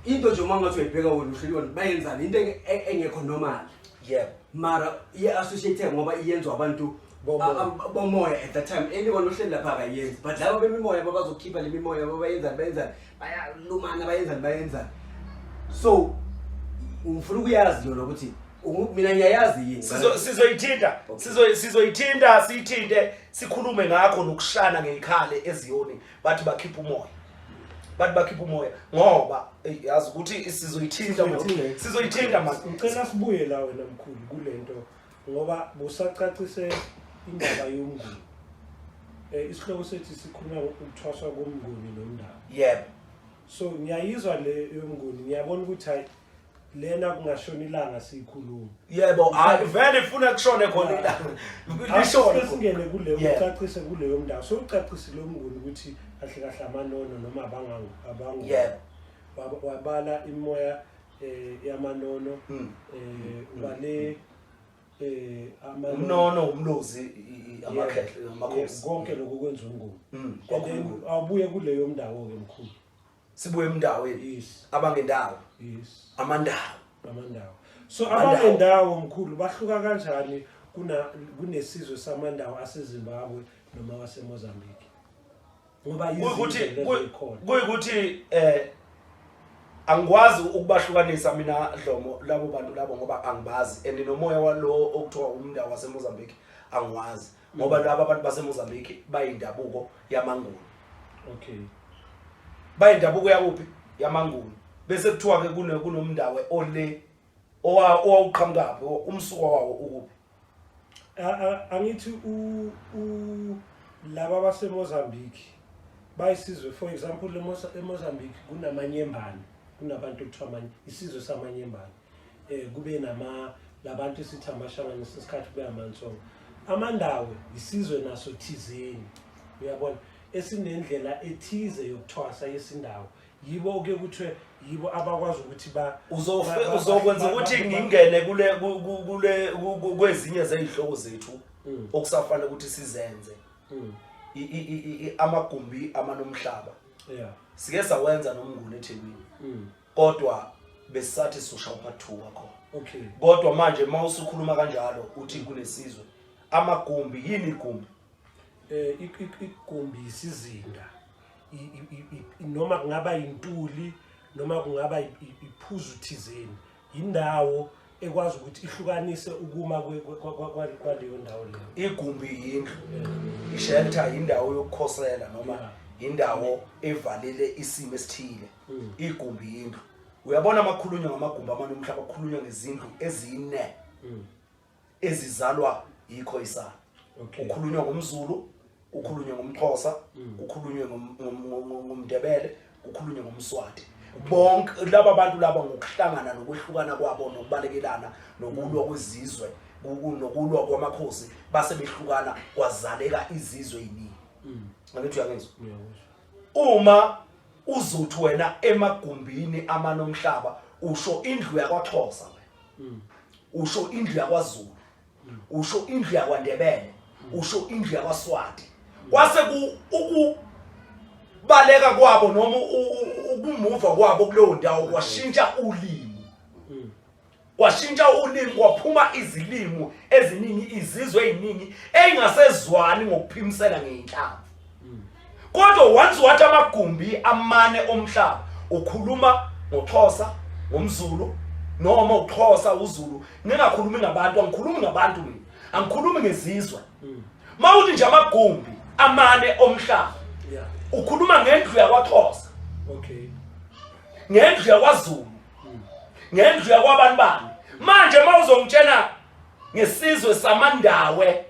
into nje uma ungathi uyayibheka wena uhleli wona bayenzani into engekho normal yebo mara iye-associate ngoba iyenzwa abantu bomoya at that time anyone ohleli lapha akayenzi but laba bemimoya babazokhipha le mimoya babayenzani bayenzani bayalumana bayenzani bayenzani so ngifuna ukuyazi yona ukuthi mina ngiyayazi yini sizoyithinta sizoyithinta siyithinte sikhulume ngakho nokushana ngeyikhale eziyoni bathi bakhipha umoya bathi bakhipha umoya ngoba yazi ukuthi sizoyithinta sizoyithinta manje ngicela sibuye la wena mkhulu kulento ngoba busacacise indaba yomnguni isihloko sethu sikhuluma ukuthwaswa komnguni nomndaba yebo. So ngiyayizwa le yomnguni, ngiyabona ukuthi hayi lena kungashona ilanga siyikhuluma. Yebo, hayi vele ifuna kushone khona ilanga lishone. Singene kule ucacise kuleyo ndawo. So ucacisile umnguni ukuthi kahle kahle amanono noma abangango abango. Yebo. Wabala imoya yamanono ubale umnono umlozi amakhehle amakhosi konke lokho kwenza umnguni. And then awubuye kuleyo ndawo ke mkhulu. Sibuye emndaweni. Yes. Abangendawo. Yes. Amandawo. Amandawo. So abangendawo mkhulu bahluka kanjani kunesizwe samandawo aseZimbabwe noma waseMozambique? Ngoba kuyikuthi angikwazi ukubahlukanisa mina Dlomo labo bantu labo ngoba angibazi, and nomoya walo okuthiwa umndawo waseMozambique angiwazi ngoba laba abantu baseMozambique bayindabuko yamaNguni. Okay. Bayindabuko yakuphi? YamaNguni. Bese kuthiwa ke kunomndawo ole owawuqhamukaphi, umsuka wawo ukuphi? Angithi laba baseMozambique bayisizwe, for example eMozambique kunamanyembane, kunabantu okuthiwa isizwe samanyembane, kube nama labantu esithi amashangane isikhathi kube amansongo. Amandawe isizwe naso thizeni, uyabona, esinendlela ethize yokuthwasa yesindawo. Yibo ke kuthiwe yibo abakwazi ukuthi ba uzokwenza ukuthi ngingene kule kule kwezinye zezihloko zethu okusafanele ukuthi sizenze. Amagumbi amanomhlaba. Yeah. Sike sawenza nomnguni eThekwini. Kodwa besathi sosha part 2 wakho. Okay. Kodwa manje mawusukhuluma kanjalo uthi kunesizwe amagumbi, yini igumbi? Igumbi isizinda. Noma kungaba intuli noma kungaba iphuzu thizeni, indawo ekwazi ukuthi ihlukanise ukuma kwaleyo ndawo leyo. Igumbi yindlu, ishelter indawo yokukhosela noma indawo evalele isimo esithile. Igumbi yindlu. Uyabona amakhulunywa ngamagumbi amanomhlaba, kukhulunywa ngezindlu ezine ezizalwa yiKhoisan. Kukhulunywa ngomZulu, kukhulunywe ngomXhosa, kukhulunywe ngomNdebele, kukhulunywe ngomSwati. Bonke laba bantu laba ngokuhlangana nokwehlukana kwabo nokubalekelana nokulwa kwezizwe nokulwa kwamakhosi base behlukana kwazaleka izizwe eziningi. Angithi uyangizwa? Uma uzothi wena emagumbini amanomhlaba usho indlu yakwaXhosa wena, usho indlu yakwaZulu, usho indlu yakwaNdebele, usho indlu yakwaSwati. Kwase ukubaleka kwabo noma ukumuva kwabo kuleyo ndawo kwashintsha ulimi. Kwashintsha ulimi, kwaphuma izilimi eziningi, izizwe eziningi engasezwani ngokuphimisela ngeinhlamvu. Kodwa once wathi amagumbi amane omhlaba, ukhuluma ngoXhosa, ngomZulu, noma uXhosa uZulu. Ngingakhulumi ngabantu, angikhulumi ngabantu mina, angikhulumi ngezizwe. Mawuthi nje amagumbi amane omhlaba, ukhuluma ngendlu yakwaXhosa, okay, ngendlu yakwaZulu, ngendlu yakwabantu bani. Manje mawuzongitshena ngesizwe samandawe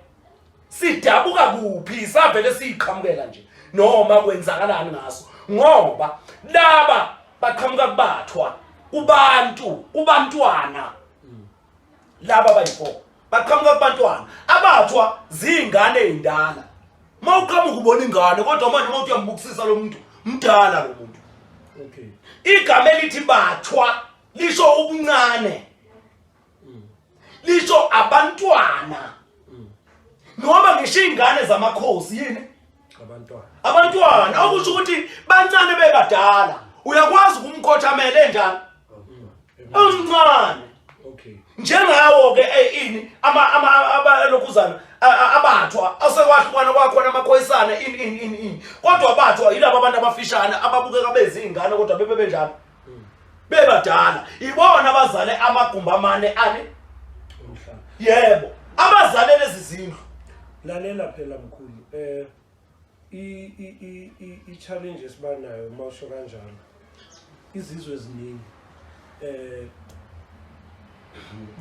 sidabuka kuphi, savele siyiqhamukela nje noma kwenzakalani ngaso? Ngoba laba baqhamuka kubathwa, kubantu, kubantwana. Laba bayi4 baqhamuka kubantwana abathwa zingane ezindala. Mawuqhamuka ubona ingane, kodwa manje mawuthi uyambukisisa lo muntu mdala lo muntu. Okay. Igama elithi bathwa lisho ubuncane, lisho abantwana, noma ngisho ingane zamakhosi yini abantwana, abantwana, okusho ukuthi bancane bebadala. Uyakwazi ukumkhothamela enjani omncane. Okay. Njengawo ke ini ama abalokhuzana abathwa asekwahlukana kwakhona amakhoyisana ini ini ini ini, kodwa abathwa yilabo abantu abafishane ababukeka bezingane kodwa bebe benjalo bebadala. Ibona abazale amagumbi amane ani umhlaba. Yebo, abazale lezi zindlu. Lalela phela mkhulu, i challenge esibanayo uma usho kanjalo, izizwe eziningi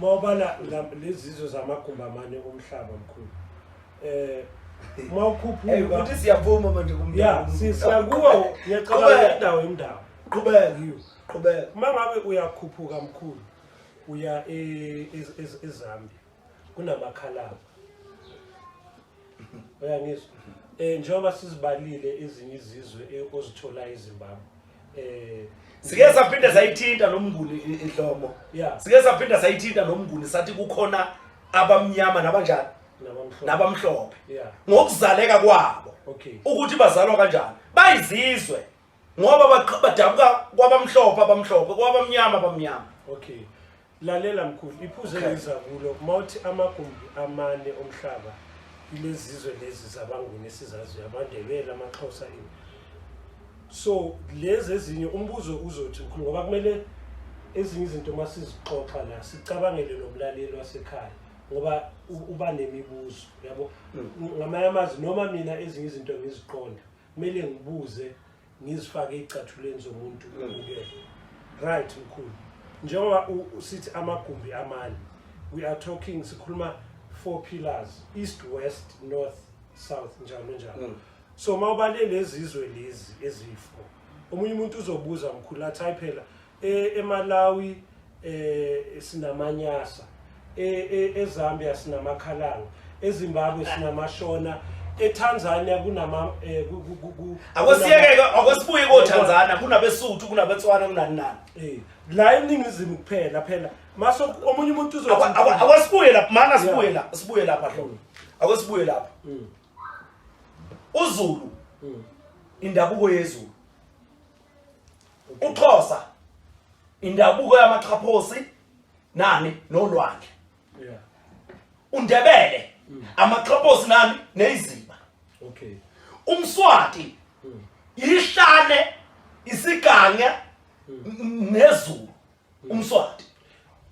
mawubala lezizwe zamagumbi amane omhlaba mkhulu, mawukhuphuka ukuthi siyavuma manje kumntu. Yeah, siyakuwa ngiyacabanga indawo yomndawo. Qhubeka. Yiwo. Qhubeka. Uma ngabe uyakhuphuka mkhulu uya eZambia kunamakhalaba. Uyangizwa? Njengoba sizibalile ezinye izizwe ozithola eZimbabwe. Sike saphinde sayithinta nomnguni inhlobo. Yeah. Sike saphinda sayithinta nomnguni sathi kukhona abamnyama nabanjani nabamhlophe. Nabamhlophe. Yeah. Ngokuzaleka kwabo. Okay. Ukuthi bazalwa kanjani. Bayizizwe ngoba badabuka kwabamhlophe abamhlophe kwabamnyama abamnyama. Okay. Lalela mkhulu, iphuze Okay. ngiza kulo mawuthi amagumbi amane omhlaba ilezizwe lezi zabanguni esizaziyo amaNdebele, amaXhosa ini. So lezi ezinye umbuzo uzothi mkhulu ngoba kumele ezinye izinto masizixoxa la sicabangele nomlaleli wasekhaya ngoba uba nemibuzo yabo. Ngamanye amazwi noma mina ezinye izinto ngiziqonda kumele ngibuze ngizifake ezicathulweni zomuntu ubukele. Right mkhulu, njengoba sithi amagumbi amane, we are talking sikhuluma four pillars, east, west, north, south, njalo njalo. So mawubale lezizwe lezi eziyi-4, omunye umuntu uzobuza mkhulu athi hayi phela eMalawi sinamanyasa, eZambia sinamakhalanga, eZimbabwe sinamashona, eTanzania kunama Akwesiyeke akwesibuye koTanzania kunabeSuthu kunabeTswana kunani nani. La eNingizimu kuphela phela maso omunye umuntu uzothi Akwesibuye lapha mana sibuye la sibuye lapha hlobo. Akwesibuye lapha. uZulu indabuko yeZulu. uXhosa indabuko yamaxhaphosi nani nolwandle. uNdebele amaxhaphosi nani neziba. UMswati ihlane isigange nezulu uMswati.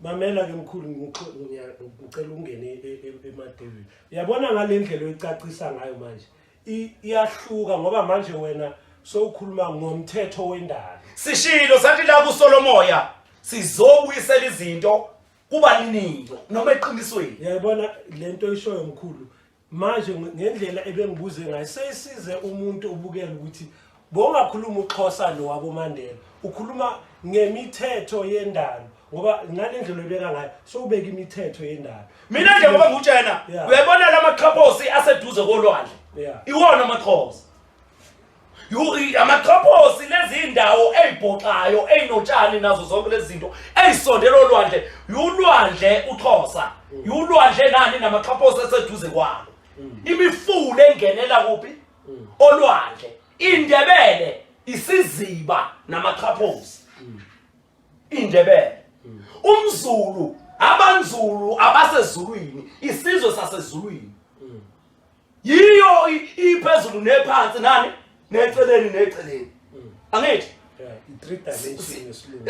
Mamela ke mkhulu, ngicela ungene emadevini. Uyabona ngalendlela oyicacisa ngayo manje iyahluka ngoba manje wena sowukhuluma ngomthetho wendalo. Sishilo sathi la kuSolomoya sizobuyisela izinto kubaningi noma eqinisweni. Uyayibona lento oyishoyo mkhulu manje ngendlela ebengibuze ngayo seyisize umuntu ubukela ukuthi bongakhuluma uXhosa lo wabo Mandela, ukhuluma ngemithetho yendalo ngoba ngalendlela oyibeka ngayo sowubeka imithetho yendalo. Mina nje ngoba ngikutshena uyayibona lamaxhaphosi aseduze kolwandle. Iwona amaxhosa. Amaxhaphosi lezi indawo ezibhoxayo ezinotshani nazo zonke lezi zinto ezisondela olwandle, ulwandle uXhosa, ulwandle nani namaxhaphosi aseduze kwalo. Imifula engenela kuphi? Olwandle. INdebele isiziba namaxhaphosi. INdebele. UmZulu, abanzulu abasezulwini, isizwe sasezulwini. Yiyo iphezulu nephansi nani neceleni neceleni. Angithi? Yeah, i-three dimension yesilungu.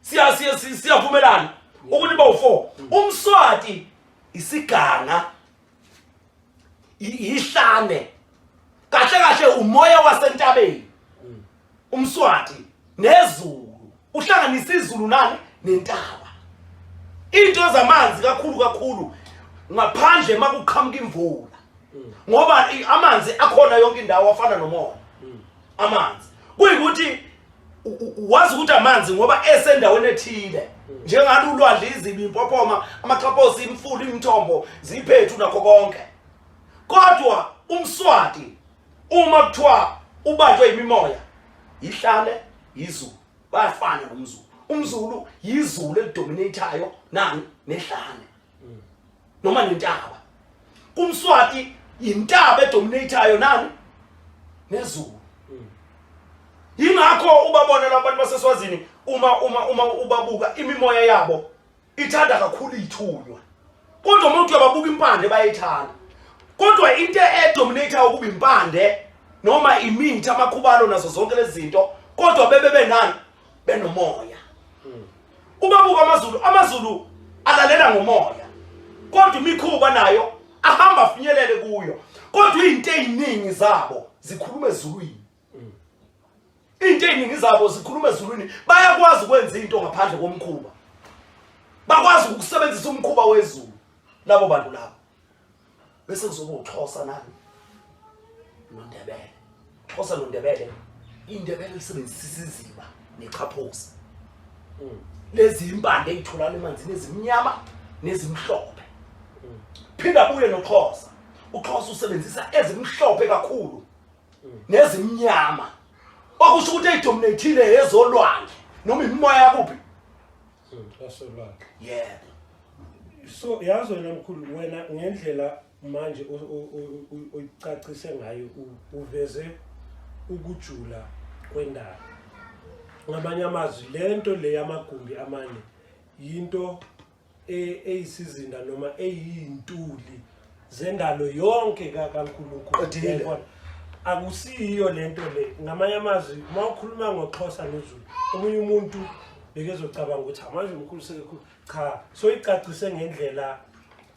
4. Siyavumelana ukuthi ba u4. UmSwati isiganga ihlane. Kahle kahle umoya wasentabeni. UmSwati nezulu uhlanganisa izulu nani nentaba. Into zamanzi kakhulu kakhulu ngaphandle makuqhamuka imvula. Ngoba amanzi akhona yonke indawo afana nomoya. Amanzi kuyikuthi wazi ukuthi amanzi ngoba esendaweni ethile njengalo ulwandle, izibi, impophoma, amaxhaphosi, imfula, imithombo ziphethu nakho konke. Kodwa umSwati uma kuthiwa ubanjwe imimoya ihlale izulu, bayafana nomZulu. UmZulu yizulu elidominatayo nani nehlane noma nentaba. KumSwati intaba edominatayo nani nezulu. Ingakho ubabona labantu baseSwazini uma uma uma ubabuka imimoya yabo ithanda kakhulu ithunywa. Kodwa umuntu uyababuka impande bayithanda. Kodwa into edominatayo kuba impande noma imithi amakhubalo nazo zonke lezi zinto, kodwa bebe benani benomoya. Ubabuka amaZulu, amaZulu alalela ngomoya. Kodwa imikhuba nayo ahamba afinyelele kuyo. Kodwa izinto eziningi zabo zikhuluma ezulwini. Into eziningi zabo zikhuluma ezulwini. Bayakwazi ukwenza into ngaphandle komkhuba. Bakwazi ukusebenzisa umkhuba wezulu labo bantu labo. Bese kuzoba uXhosa nani noNdebele. Xhosa noNdebele Indebele lisebenzisa isiziba nechaphosi. Lezi impande eyitholakala emanzini ezimnyama nezimhlophe. Phinda buye noXhosa. UXhosa usebenzisa ezimhlophe kakhulu nezimnyama. Okusho ukuthi eyidominathile ezolwandle noma imimoya yakuphi? Yasolwandle. Yebo. So yazi wena mkhulu wena ngendlela manje uyicacise ngayo uveze ukujula kwendaba. Ngamanye amazwi lento le yamagumbi amane yinto eyisizinda noma eyintuli zendalo yonke kaNkulunkulu. Qedile. Uyayibona? Akusiyiyo lento le. Ngamanye amazwi uma ukhuluma ngoXhosa noZulu omunye umuntu bekezocabanga ukuthi manje umkhulu sekekhulu cha soyicacise ngendlela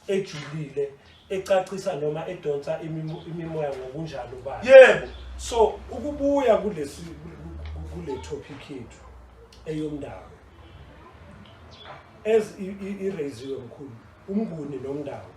ejulile ecacisa noma edonsa imimoya ngokunjalo bayo. Yebo. So ukubuya kulesi kule topic yethu eyomndawo as iraisiwe mkhulu umnguni nomndawo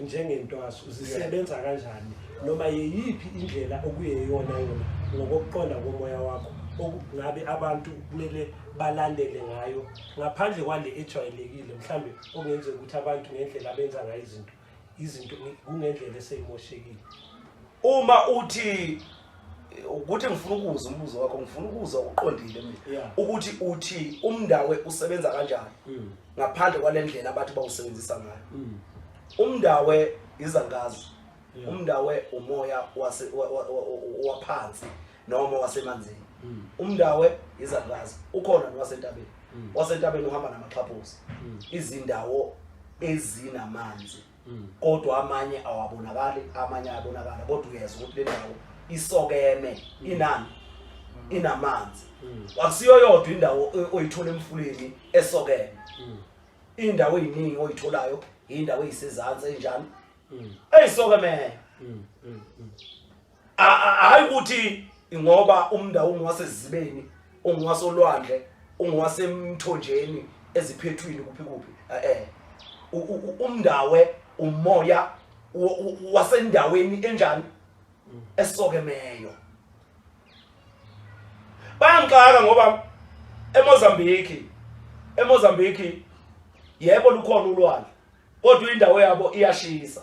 njengentwaso zisebenza kanjani noma yeyiphi indlela okuyeyona yona ngokokuqonda komoya wakho okungabe abantu kumele balandele ngayo ngaphandle kwale ejwayelekile mhlambe okungenzeka ukuthi abantu ngendlela abenza ngayo izinto izinto kungendlela eseyimoshekile. Uma uthi ukuthi ngifuna ukuza umbuzo wakho ngifuna ukuza uqondile mina ukuthi uthi umndawe usebenza kanjani ngaphandle kwalendlela abathi bawusebenzisa ngayo. Umndawe izangazi. Umndawe umoya wase waphansi noma wasemanzini. Umndawe izangazi ukhona nowasentabeni. Wasentabeni uhamba namaxhaphozi. Izindawo ezinamanzi. Kodwa amanye awabonakali, amanye ayabonakala, kodwa uyezwa ukuthi le ndawo isokeme inani inamanzi. Akusiyo yodwa indawo oyithola emfuleni esokeme. Indawo eziningi oyitholayo indawo ezisezantsi enjani eyisokemeyo. Hayi ukuthi ngoba umndawo ungowasezibeni, ungowasolwandle, ungowasemthonjeni, eziphethwini kuphi kuphi. Umndawe umoya wasendaweni enjani esokemeyo. Bayangixaka ngoba eMozambique yebo lukhona ulwandle, kodwa indawo yabo iyashisa.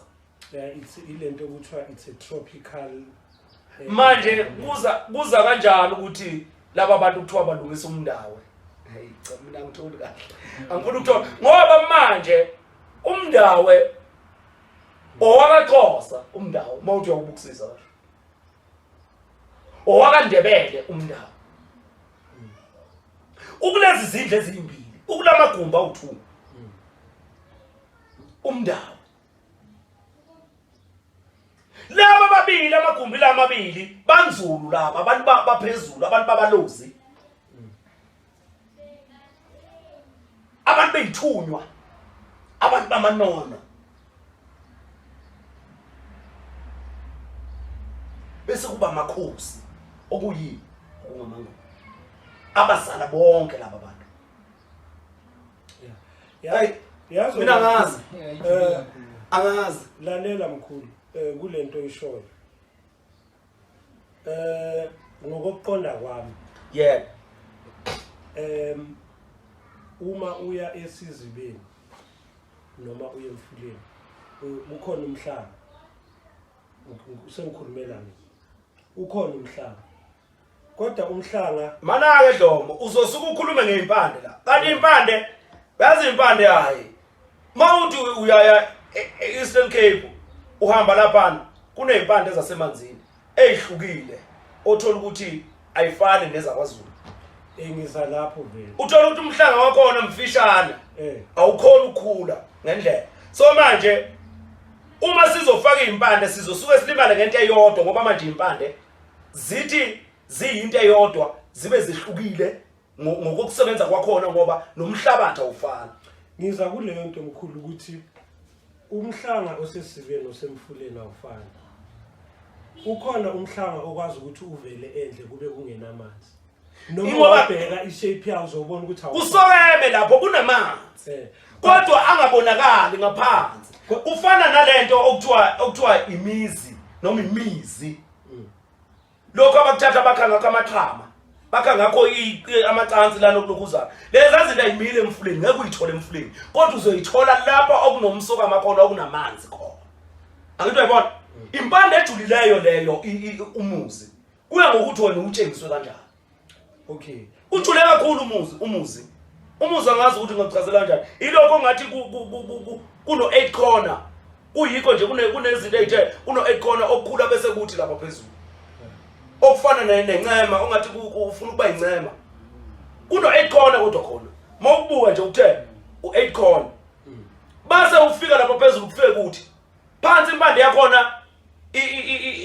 Yeah, it's ilento okuthiwa it's a tropical, Manje kuza kanjani ukuthi laba bantu kuthiwa balungisa umndawe? Hey, cha mina angitholi kahle. Angifuni ukuthola ngoba manje umndawe owakaXhosa umndawo mawuthi uyawubukusisa kahle. OwakaNdebele umndawo. Ukulezi zindlu ezimbili, ukulamagumbi awu2. Umndawo. Laba ababili amagumbi lamabili banzulu laba abantu baphezulu abantu babalozi. Abantu beyithunywa, abantu bamanono. Bese kuba amakhosi okuyini okungamangoma abazala bonke laba bantu. Yeah. Hey, Yazi mina wena angazi. Angazi. Lalela mkhulu, kulento oyishoyo. Ngokuqonda kwami. Yebo. Uma uya esizibeni noma uye emfuleni, kukhona umhlaba. Sengikhulumela mina. Ukhona umhlaba. Kodwa umhlanga Mana-ke Dlomo, uzosuke ukhulume ngey'mpande la. Kanti impande, uyazi impande hayi. Mawuthi uyaya e-Eastern Cape, uhamba laphana, kuney'mpande zasemanzini ey'hlukile, othola ukuthi ayifani nezakwaZulu. Ngiza lapho vele. Uthola ukuthi umhlanga wakhona mfishane. Awukhoni ukukhula ngendlela. So manje uma sizofaka iy'mpande sizosuke silimale ngento eyodwa ngoba manje iy'mpande zithi ziyinto eyodwa zibe zihlukile ngokusebenza kwakhona ngoba nomhlabathi awufani. Ngiza kuleyo nto mkhulu ukuthi umhlanga osesiveni osemfuleni awufani. Ukhona umhlanga okwazi ukuthi uvele endle kube kungenamanzi. Noma wabheka ishape yawo uzobona ukuthi awufani. Kusokeme lapho kunamanzi. Kodwa angabonakali ngaphansi. Kufana nalento okuthiwa imizi noma imizi. Lokho abakuthatha bakha ngakho amaxhama, bakha ngakho amacansi lana okulokhuzana. Lezi zinto ayimile emfuleni, ngeke uyithole emfuleni, kodwa uzoyithola lapha okunomsokama khona, okunamanzi khona. Angithi uyayibona impande ejulileyo leyo, umuzi kuya ngokuthi wena utshengiswe kanjani. Okay. Ujule kakhulu umuzi, umuzi. Umuzi angazi ukuthi ngakuchazela kanjani. Ilokho ngathi kuno 8 corner. Kuyikho nje kunezinto ezithe kuno 8 corner okukhula bese kuthi lapha phezulu. Okufana nencema ongathi ufuna ukuba incema. Kuno 8 corner kodwa khona. Mawubuka nje uthe u8 corner. Base ufika lapha phezulu kufike kuthi phansi impande yakhona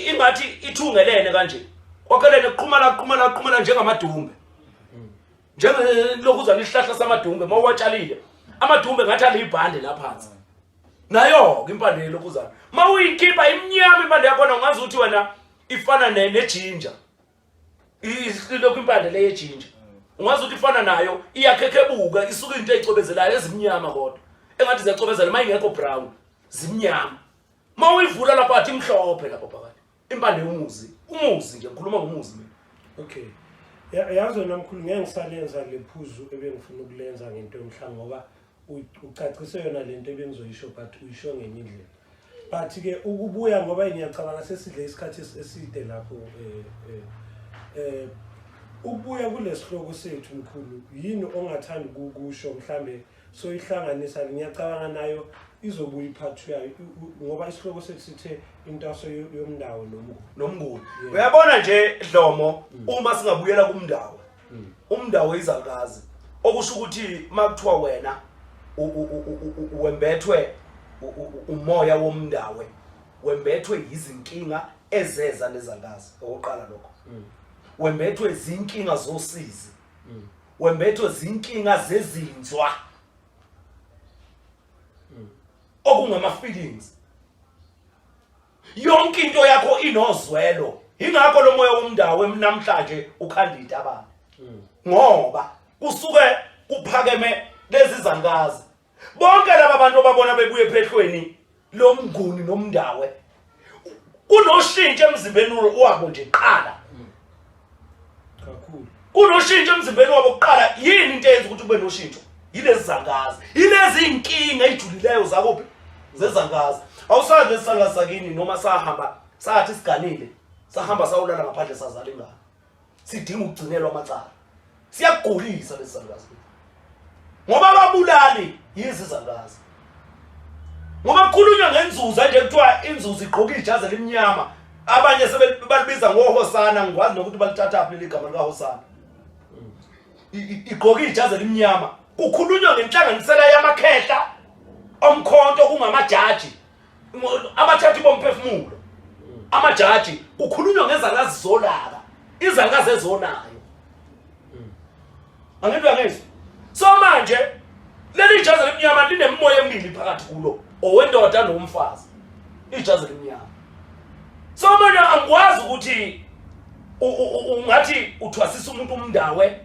ingathi ithungelene kanje kwakhelene kuqhumana kuqhumana kuqhumana njengamadumbe, njengelokuzana isihlahla samadumbe. Uma uwatshalile amadumbe ngathi aliyibhande la phansi, nayo-ke impande yelokuzana uma uyikhipha imnyama impande yakhona, ungazi ukuthi wena ifana nejinja. Ilokhu impande le yejinja ungazi ukuthi ifana nayo, iyakhekhebuka, isuke into eyicobezelayo ezimnyama, kodwa engathi ziyacobezela uma ingekho brown, zimnyama. Uma uyivula lapha athi imhlophe lapha phakathi impande yomuzi. Umuzi nje, ngikhuluma ngomuzi mina. Okay. Yazi wena mkhulu, ngeke ngisalenza le phuzu ebengifuna ukulenza ngento yomhlanga, ngoba ucacise yona lento ebengizoyisho, but uyisho ngenye indlela. But ke ukubuya, ngoba ngiyacabanga sesidle isikhathi eside lapho, ukubuya kulesihloko sethu mkhulu, yini ongathanda ukukusho mhlambe soyihlanganisa? Ngiyacabanga nayo izobuya iphathi yayo, ngoba isihloko sethu sithe intwaso yomndawo nomnguni. Nomnguni. Uyabona nje Dlomo, uma singabuyela kumndawo, umndawo izalukazi, okusho ukuthi makuthiwa wena wembethwe umoya womndawe, wembethwe izinkinga ezeza nezalukazi. Okokuqala lokho, wembethwe izinkinga zosizi, wembethwe izinkinga zezinzwa, okungama feelings. Yonke into yakho inozwelo. Ingakho lo moya womndawo namhlanje ukhanda itabane, ngoba kusuke kuphakeme lezi zalukazi. Bonke laba bantu obabona bebuye ephehlweni lomnguni nomndawe, kunoshintsho emzimbeni wabo nje qala. Kakhulu. Kunoshintsho emzimbeni wabo kuqala. Yini into eyenza ukuthi kube noshintsho? Yilezi zalukazi, yilezi inkinga ezijulileyo zakuphi, zezalukazi. Awusazi lesi salukazi sakini noma sahamba sathi siganile, sahamba sawulala ngaphandle, sazala ingane, sidinga ukugcinelwa amacala. Siyakugulisa lesi salukazi, ngoba ababulali yizi zalukazi, ngoba kukhulunywa ngenzuza nje, kuthiwa inzuza igqoka ijazi elimnyama. Abanye sebalibiza ngohosana, ngikwazi nokuthi balithathaphi leli gama likahosana. Igqoka ijazi elimnyama, kukhulunywa ngenhlanganisela yamakhehla omkhonto, kungamajaji abathathi bomphefumulo, amajaji. Kukhulunywa ngezalukazi zolaka, izalukazi ezonayo. Angithi uyangizwa? So manje leli jazi elimnyama linemimoya emibili phakathi kulo, owendoda nowomfazi, ijazi elimnyama. So manje angikwazi ukuthi ungathi uthwasisa umuntu umndawe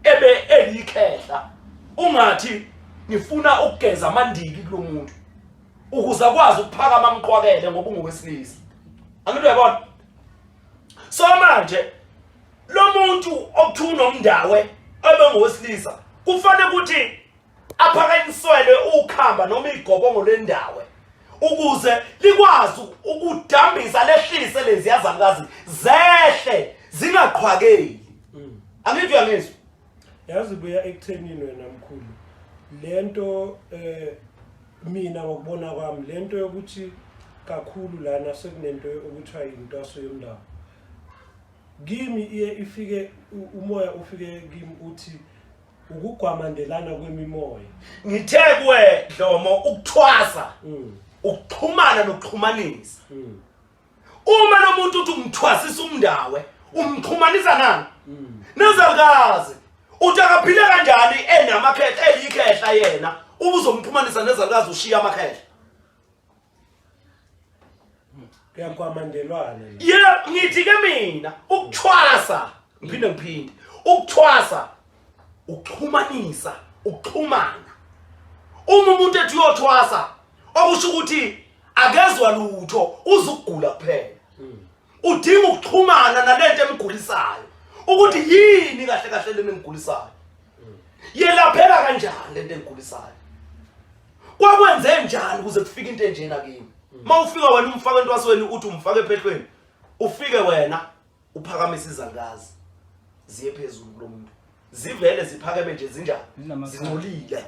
ebe eliyikhehla, ungathi ngifuna ukugeza amandiki kulo muntu ukuze akwazi ukuphakama amqwakele ngoba ungowesilisa. Angithi uyabona? So manje lo muntu okuthiwa unomndawe ebe ngowesilisa kufanele ukuthi aphakanyiswelwe ukhamba noma igobongo lendawe ukuze likwazi ukudambisa, lehlise lezi yazalukazi, zehle zingaqhwakeli. Angithi uyangizwa? Yazi, buya ekuthenini wena mkhulu, lento mina ngokubona kwami, lento yokuthi kakhulu lana sekunento okuthiwa intwaso yomndawo, kimi iye ifike umoya ufike kimi uthi ukugwamandelana kwemimoya. Ngithe kuwe Dlomo, ukuthwasa ukuxhumana nokuxhumanisa. Uma lo muntu uthi umthwasisa umndawe, umxhumanisa nani? Nezalukazi. Uthi akaphile kanjani enamakhehla, eliyikhehla yena, ubuzomxhumanisa nezalukazi ushiya amakhehla? Kuyagwamandelwana. Ye, ngithi ke mina ukuthwasa, ngiphinde ngiphinde, ukuthwasa ukuxhumanisa, ukuxhumana. Uma umuntu ethi uyothwasa, okusho ukuthi akezwa lutho, uzukugula kuphela. Udinga ukuxhumana nalento emgulisayo ukuthi yini kahle kahle lena engigulisayo, yelapheka kanjani lento engigulisayo, kwakwenze njani ukuze kufike into enjena kimi. Uma ufika wena umfaka entwasweni, uthi umfaka ephehlweni, ufike wena uphakamisa izalukazi ziye phezulu kulo muntu, zivele ziphakeme nje zinjani? Zingcolile.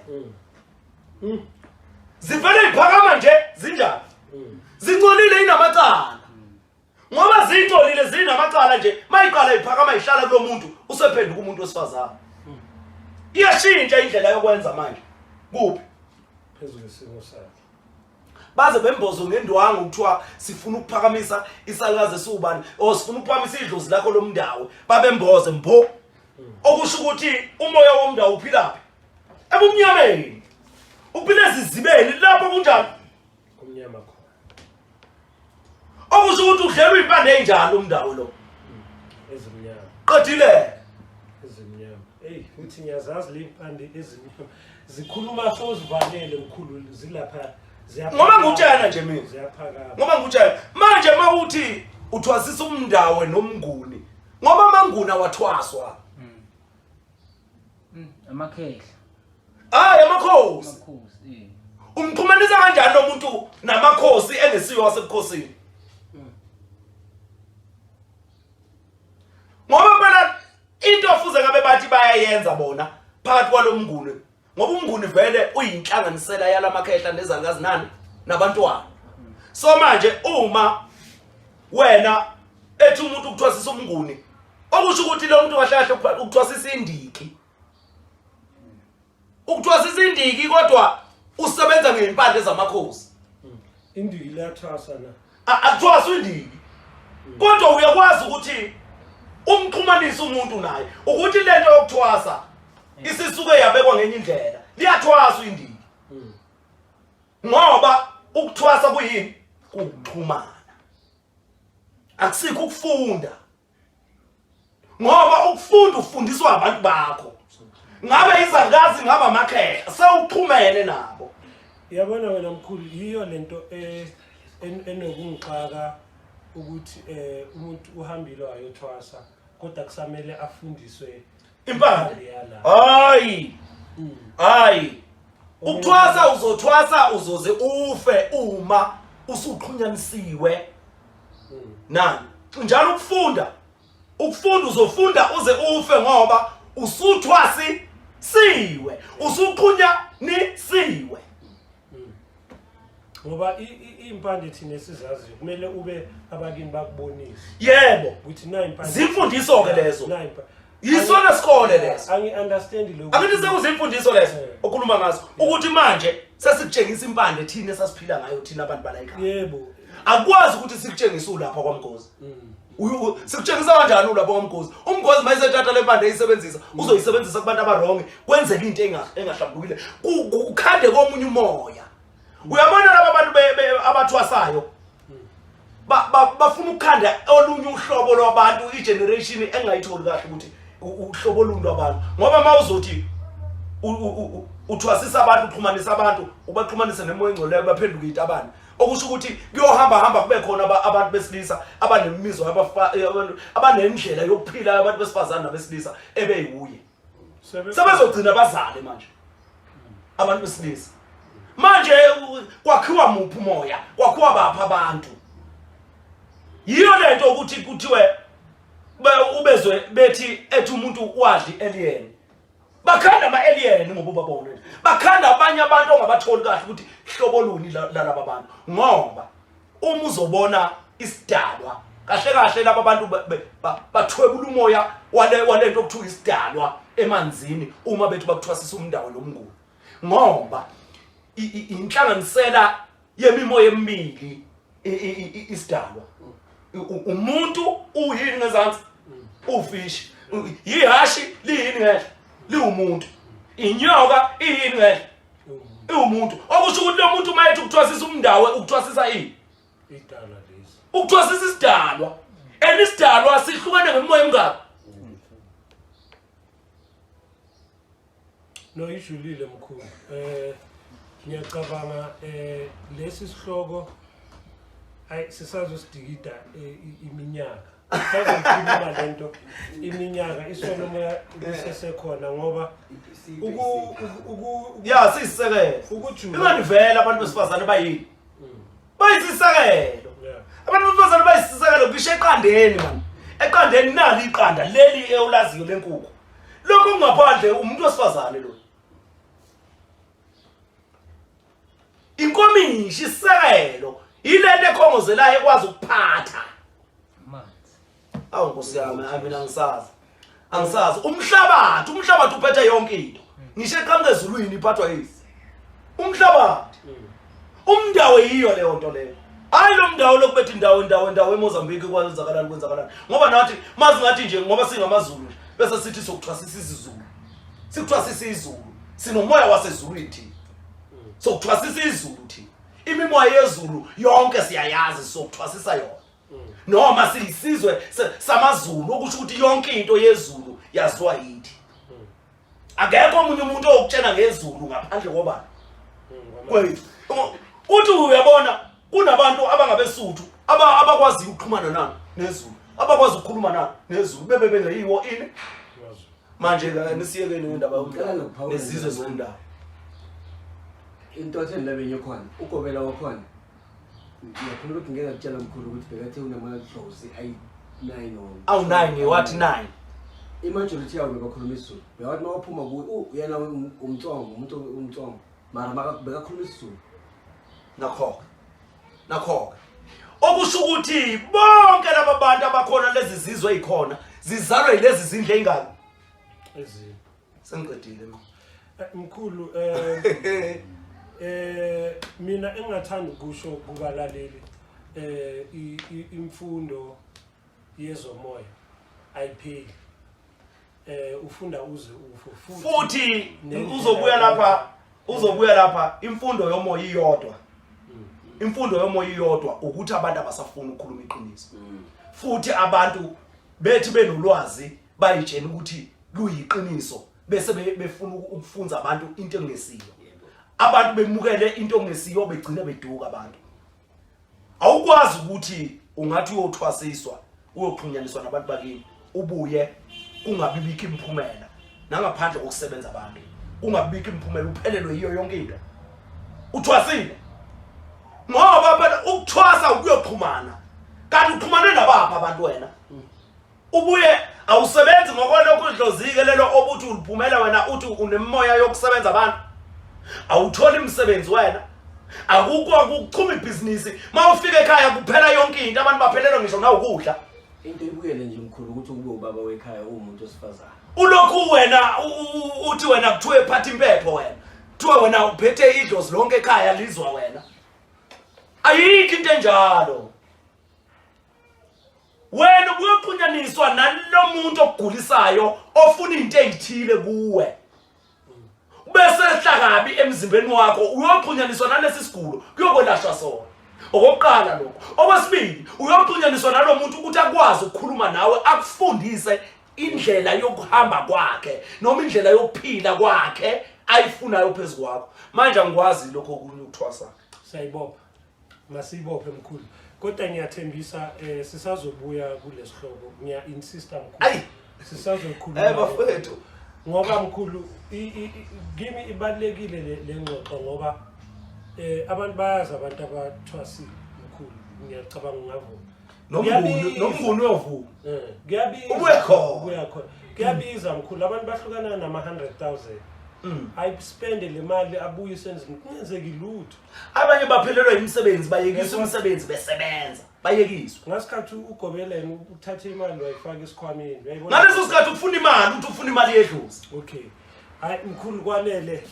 Zivele ziphakama nje zinjani? Zingcolile, inamacala. Ngoba zingcolile zinamacala nje, mayiqala iphakama ihlala kulo muntu, usephenduka umuntu wesifazane. Iyashintsha indlela yokwenza manje. Kuphi? Phezu kwesimo sakhe. Baze bembozo ngendwangu, kuthiwa sifuna ukuphakamisa isalukazi esiwubani, or sifuna ukuphakamisa idlozi lakho lomndawo, babemboze mpo. Okusho ukuthi umoya womndawo uphilaphi? Ebumnyameni. Uphila ezizibeni lapho kunjani? Kumnyama khona. Okusho ukuthi udlelwa impande enjani umndawo lo? Ezimnyama. Qedile. Ezimnyama. Eyi, futhi ngiyazazi le mpande ezimnyama zikhuluma sowuzivalele mkhulu, zilapha ziyaphakama. Ngoba ngikutshela nje mina. Ziyaphakama. Ngoba ngikutshela manje, mawuthi uthwasisa umndawe nomnguni, ngoba amanguni awathwaswa. Amakhehla. Hayi, amakhosi. Amakhosi, eh. Umxhumanisa kanjani lo muntu namakhosi engesiyo wasebukhosini? Ngoba phela into ofuze ngabe bathi bayayenza bona phakathi kwalomnguni, ngoba umnguni vele uyinhlanganisela yalamakhehla nezalukazi nani nabantwana. So manje uma wena ethi umuntu ukuthwasisa umnguni, okusho ukuthi lo muntu kahle kahle ukuthwasisa indiki, ukuthwasisa indiki, kodwa usebenza ngey'mpande zamakhosi. Indiki liyathwasa na? Akuthwaswa indiki, kodwa uyakwazi ukuthi umxhumanise umuntu naye, ukuthi lento yokuthwasa isisuke yabekwa ngenye indlela. Liyathwaswa indiki ngoba ukuthwasa kuyini? Kuxhumana, akusikho ukufunda, ngoba ukufunda ufundiswa abantu bakho, ngabe izalukazi, ngabe amakhehla, sewuxhumene nabo. Uyabona wena mkhulu, yiyo lento enokungixaka ukuthi umuntu uhambile wayothwasa, kodwa kusamele afundiswe impande yala. Hayi, hayi, ukuthwasa uzothwasa uzoze ufe uma usuxhunyanisiwe nani njalo. Ukufunda uzofunda uze ufe ngoba usuthwasisiwe, usuxhunyanisiwe. Ngoba iy'mpande thina esizaziyo kumele ube abakini bakubonise ukuthi na impande. Zimfundiso-ke lezo. Na impande. Yisona sikole leso. Angi-understandi lokhu. Angithi sekuzimfundiso lezo okhuluma ngazo, ukuthi manje sesikutshengisa impande thina esasiphila ngayo, thina abantu bala ekhaya. Akwazi ukuthi sikutshengise ulapha kwamgozi. Sikutshengisa kanjani ulapha kwamgozi? Umgozi mayisethatha le mpande eyisebenzisa, uzoyisebenzisa kubantu aba-wrong, kwenzeka into engahlambulukile. Kukhande komunye umoya. Uyabona laba bantu abathwasayo bafuna ukukhanda olunye uhlobo lwabantu, i-generation engayitholi kahle ukuthi uhlobo olunye lwabantu, ngoba uma uzothi uthwasisa abantu, uxhumanisa abantu, ubaxhumanise nemoya engcolileyo, baphenduke itabane. Okusho ukuthi kuyohamba hamba kube khona abantu besilisa abanemizwa abantu abanendlela yokuphila abantu besifazane nabesilisa ebeyiwuye. Sebezogcina bazale manje abantu besilisa. Manje kwakhiwa muphi umoya? Kwakhiwa bapha abantu? Yiyo lento ukuthi kuthiwe ubezwe bethi ethi umuntu wadli alien. Bakhanda ama-alien ngoba ubabone nje, bakhanda abanye abantu ongabatholi kahle ukuthi hlobo luni lalaba bantu, ngoba uma uzobona isidalwa kahle kahle, laba bantu bathwebula umoya walento okuthiwa isidalwa emanzini uma bethi bakuthwasisa umndawo lomnguni, ngoba inhlanganisela yemimoya emibili isidalwa. Umuntu uyini ngezansi? Ufish. Yihashi liyini ngehla? Liwumuntu. Inyoka iyini ngehla? Iwumuntu. Okusho ukuthi lo muntu uma ethi ukuthwasisa umndawo, ukuthwasisa ini? Idalwa lezi. Ukuthwasisa isidalwa, and isidalwa sihlukene ngemimoya emingaki? No, ijulile mkhulu. Ngiyacabanga lesi sihloko Hayi, sisazosidikida iminyaka. Sisazoyikhuluma lento iminyaka, isono moya lisesekhona ngoba uku Ya, siyisisekelo. Ukujula. Ingani vele abantu besifazane bayini? Bayisisekelo. Abantu besifazane bayisisekelo ngisho eqandeni man. Eqandeni nali iqanda leli ewulaziyo lenkukhu. Lokho kungaphandle umuntu wesifazane lo. Inkomishi isisekelo yilento ekhongozelayo ekwazi ukuphatha. Amanzi. Awu Nkosi yami, hayi mina angisazi. Angisazi. Umhlabathi, umhlabathi uphethe yonke into. Ngisho eqhamuka ezulwini iphathwa yizi. Umhlabathi. Umndawo yiyo leyo nto leyo. Hayi lo mndawo lokubethi indawo indawo indawo eMozambique kwenzakalani kwenzakalani. Ngoba nathi mazingathi nje ngoba singamaZulu nje bese sithi sokuthwasisa isiZulu. Sikuthwasisa izulu. Sinomoya wasezulwini thina. Sokuthwasisa izulu thina. Imimoya yezulu yonke siyayazi, sokuthwasisa yona. Noma siyisizwe samaZulu, okusho ukuthi yonke into yezulu yaziwa yithi. Akekho omunye umuntu owukutshena ngezulu ngaphandle kobani kwethu. Uthi uyabona kunabantu abangabesuthu abakwaziyo ukuxhumana nani nezulu, abakwazi ukukhuluma nani nezulu, bebe bengeyiwo ini. Manje ke nisiyekeni ngendaba yomndaba nezizwe zomndaba. Into atheni labenye khona ugobela wakhona, ngiyakhuluma ukuthi ngeke ngakutshela mkhulu ukuthi bekathe unamadlozi ayi-9 or Awu-9, wathi 9. I-majority yawo bebakhuluma isiZulu. Bewathi uma waphuma kuye yena umtsongo, umuntu umtsongo, mara bekakhuluma isiZulu. Nakho-ke okusho ukuthi bonke laba bantu abakhona, lezi zizwe ey'khona zizalwa yilezi zindlu ey'ngaki? Ezine. Sengiqedile mina. Mkhulu, mina engingathanda ukusho kubalaleli, imfundo yezomoya ayipheli. Ufunda uze ufe. Futhi uzobuya lapha imfundo yomoya iyodwa. Imfundo yomoya iyodwa ukuthi abantu abasafuni ukukhuluma iqiniso. Futhi abantu bethi benolwazi bayitshena ukuthi luyiqiniso, bese befuna ukufunza abantu into engesiyo. Abantu bemukele into engesiyo, begcina beduka abantu. Awukwazi ukuthi ungathi uyothwasiswa, uyoxhunyaniswa nabantu bakini, ubuye kungabi bikho imiphumela, nangaphandle kokusebenza abantu kungabikho imiphumela, uphelelwe yiyo yonke into uthwasile. Ngoba phela ukuthwasa ukuyoxhumana, kanti uxhumane nabaphi abantu wena? Ubuye awusebenzi ngokwalokhu idlozike lelo obuthi uliphumela wena, uthi unemimoya yokusebenza abantu, awutholi imisebenzi wena, akukho akuchuma ibhizinisi. Uma ufika ekhaya kuphela yonke into, abantu baphelelwa ngisho nawukudla. Into ibukele nje mkhulu ukuthi ukube ubaba wekhaya uwumuntu wesifazane. Ulokhu wena uthi wena kuthiwe phatha impepho, wena kuthiwe wena uphethe idlozi lonke ekhaya lizwa wena. Ayikho into enjalo. Wena ubuyoxhunyaniswa nalo muntu okugulisayo ofuna into eyithile kuwe, bese ehla kabi emzimbeni wakho, uyoxhunyaniswa nalesi sigulo kuyokwelashwa sona. Okokuqala lokho. Okwesibili, uyoxhunyaniswa nalo muntu ukuthi akwazi ukukhuluma nawe, akufundise indlela yokuhamba kwakhe noma indlela yokuphila kwakhe ayifunayo phezu kwakho. Manje angikwazi lokho okunye ukuthwasa. Siyayibopha, masiyibophe mkhulu, kodwa ngiyathembisa sisazobuya kulesihloko, ngiya-insista mkhulu. Ayi. Sisazokhuluma. Bafethu. Ngoba mkhulu, kimi ibalulekile le ngxoxo, ngoba abantu bayazi abantu abathwasile mkhulu, ngiyacabanga ungavuma. Nomnguni. Kuyabiza. Nomnguni uyovuma. Kuyabiza. Ubuye khona. Ubuya khona, kuyabiza mkhulu. Abantu bahlukana nama-100,000, ayispende le mali, abuyise endlini kungenzeki lutho. Abanye baphelelwa imisebenzi, bayekiswa imisebenzi besebenza, bayekiswa. Ngasikhathi ugobelene uthathe imali wayifaka esikhwameni, uyayibona? Ngaleso sikhathi ufuna imali, uthi ufuna imali yedlozi. Okay, hayi mkhulu, kwanele.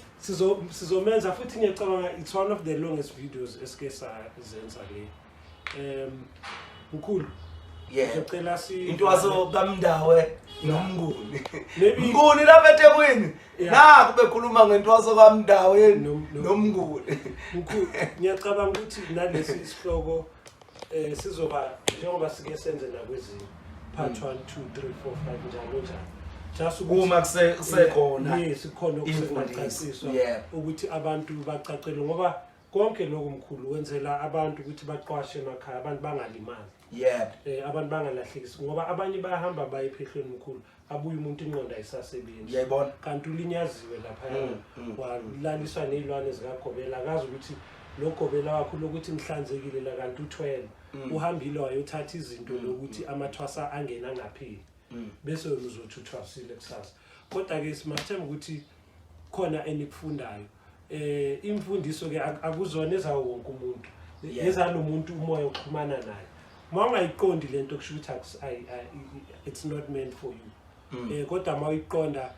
Sizomenza futhi. Ngiyacabanga it's one of the longest videos esike sazenza le. Mkhulu, ngizocela si Intwaso kaMndawe noMnguni. Maybe- Mnguni lapha eThekwini. Naku bekhuluma ngentwaso kaMndawe noMnguni. Mkhulu, ngiyacabanga ukuthi nalesi sihloko sizoba njengoba sike senze nakwezinye, part 1 2 3 4 5 njalo njalo, just ukuthi- Uma kusekhona Yes, kukhona imfundiso. okusengacaciswa, ukuthi abantu bacacelwe ngoba Konke lokhu mkhulu wenzela abantu ukuthi baqwashe emakhaya, abantu bangalimali. Yebo. Abantu bangalahlekisi, ngoba abanye bayahamba baye ephehlweni mkhulu, abuye umuntu ingqondo ayisasebenzi. Uyayibona? Kanti ulinyaziwe laphaya, walaliswa ney'lwane zikagobela, akazi ukuthi lo gobela wakho lokuthi ngihlanzekile la, kanti uthwele. Uhambile wayothatha izinto lokuthi amathwasa angena angapheli, bese wena uzothi uthwasile kusasa. Kodwa-ke simathemba ukuthi khona enikufundayo. Imfundiso ke akuzona ezawo wonke umuntu, ezalo muntu umoya oxhumana naye. Uma ungayiqondi lento, kusho ukuthi it's not meant for you. Kodwa uma uyiqonda,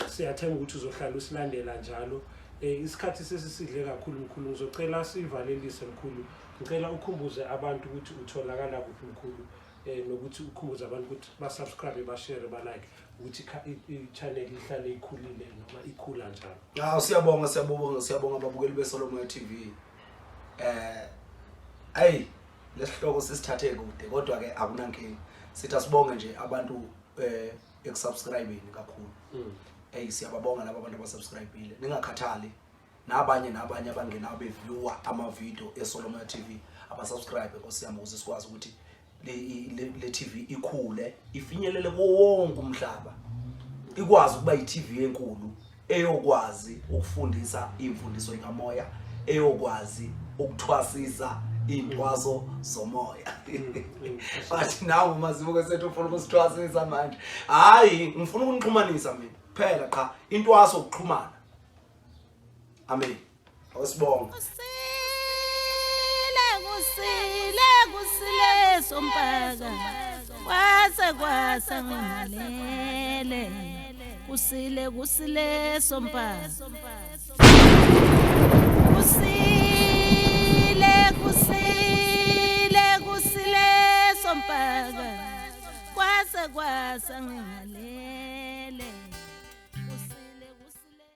siyathemba ukuthi uzohlala usilandela njalo. Isikhathi sesisidle kakhulu mkhulu, ngizocela sivalelise mkhulu. Ngicela ukhumbuze abantu ukuthi utholakala kuphi mkhulu, nokuthi ukhumbuze abantu ukuthi ba-subscribe, ba-share, ba-like, ukuthi i-channel ihlale ikhulile noma ikhula njalo. Hawu, siyabonga, siyabonga, siyabonga ababukeli beSolomoya TV. Ayi, lesihloko sisithathe kude, kodwa ke akunankinga. Sithi asibonge nje abantu ekusubscribeni kakhulu. Hey, siyababonga laba abantu abasubscribeile. Ningakhathali. Nabanye nabanye abangenawo beviewer ama video eSolomoya TV, abasubscribe Nkosi yami, ukuze sikwazi ukuthi le TV ikhule, ifinyelele kuwo wonke umhlaba, ikwazi ukuba i-TV enkulu eyokwazi ukufundisa imfundiso ikamoya, eyokwazi ukuthwasisa iy'ntwaso zomoya. Bathi nawe uMazibuko sethu ufuna ukusithwasisa manje. Hhayi, ngifuna ukunixhumanisa mina kuphela qha. Intwaso ukuxhumana. Amen. Awusibonga. Kusile, kusile, kusile sompaka, kwase kwasa ngimalele. Kusile, kusile sompaka.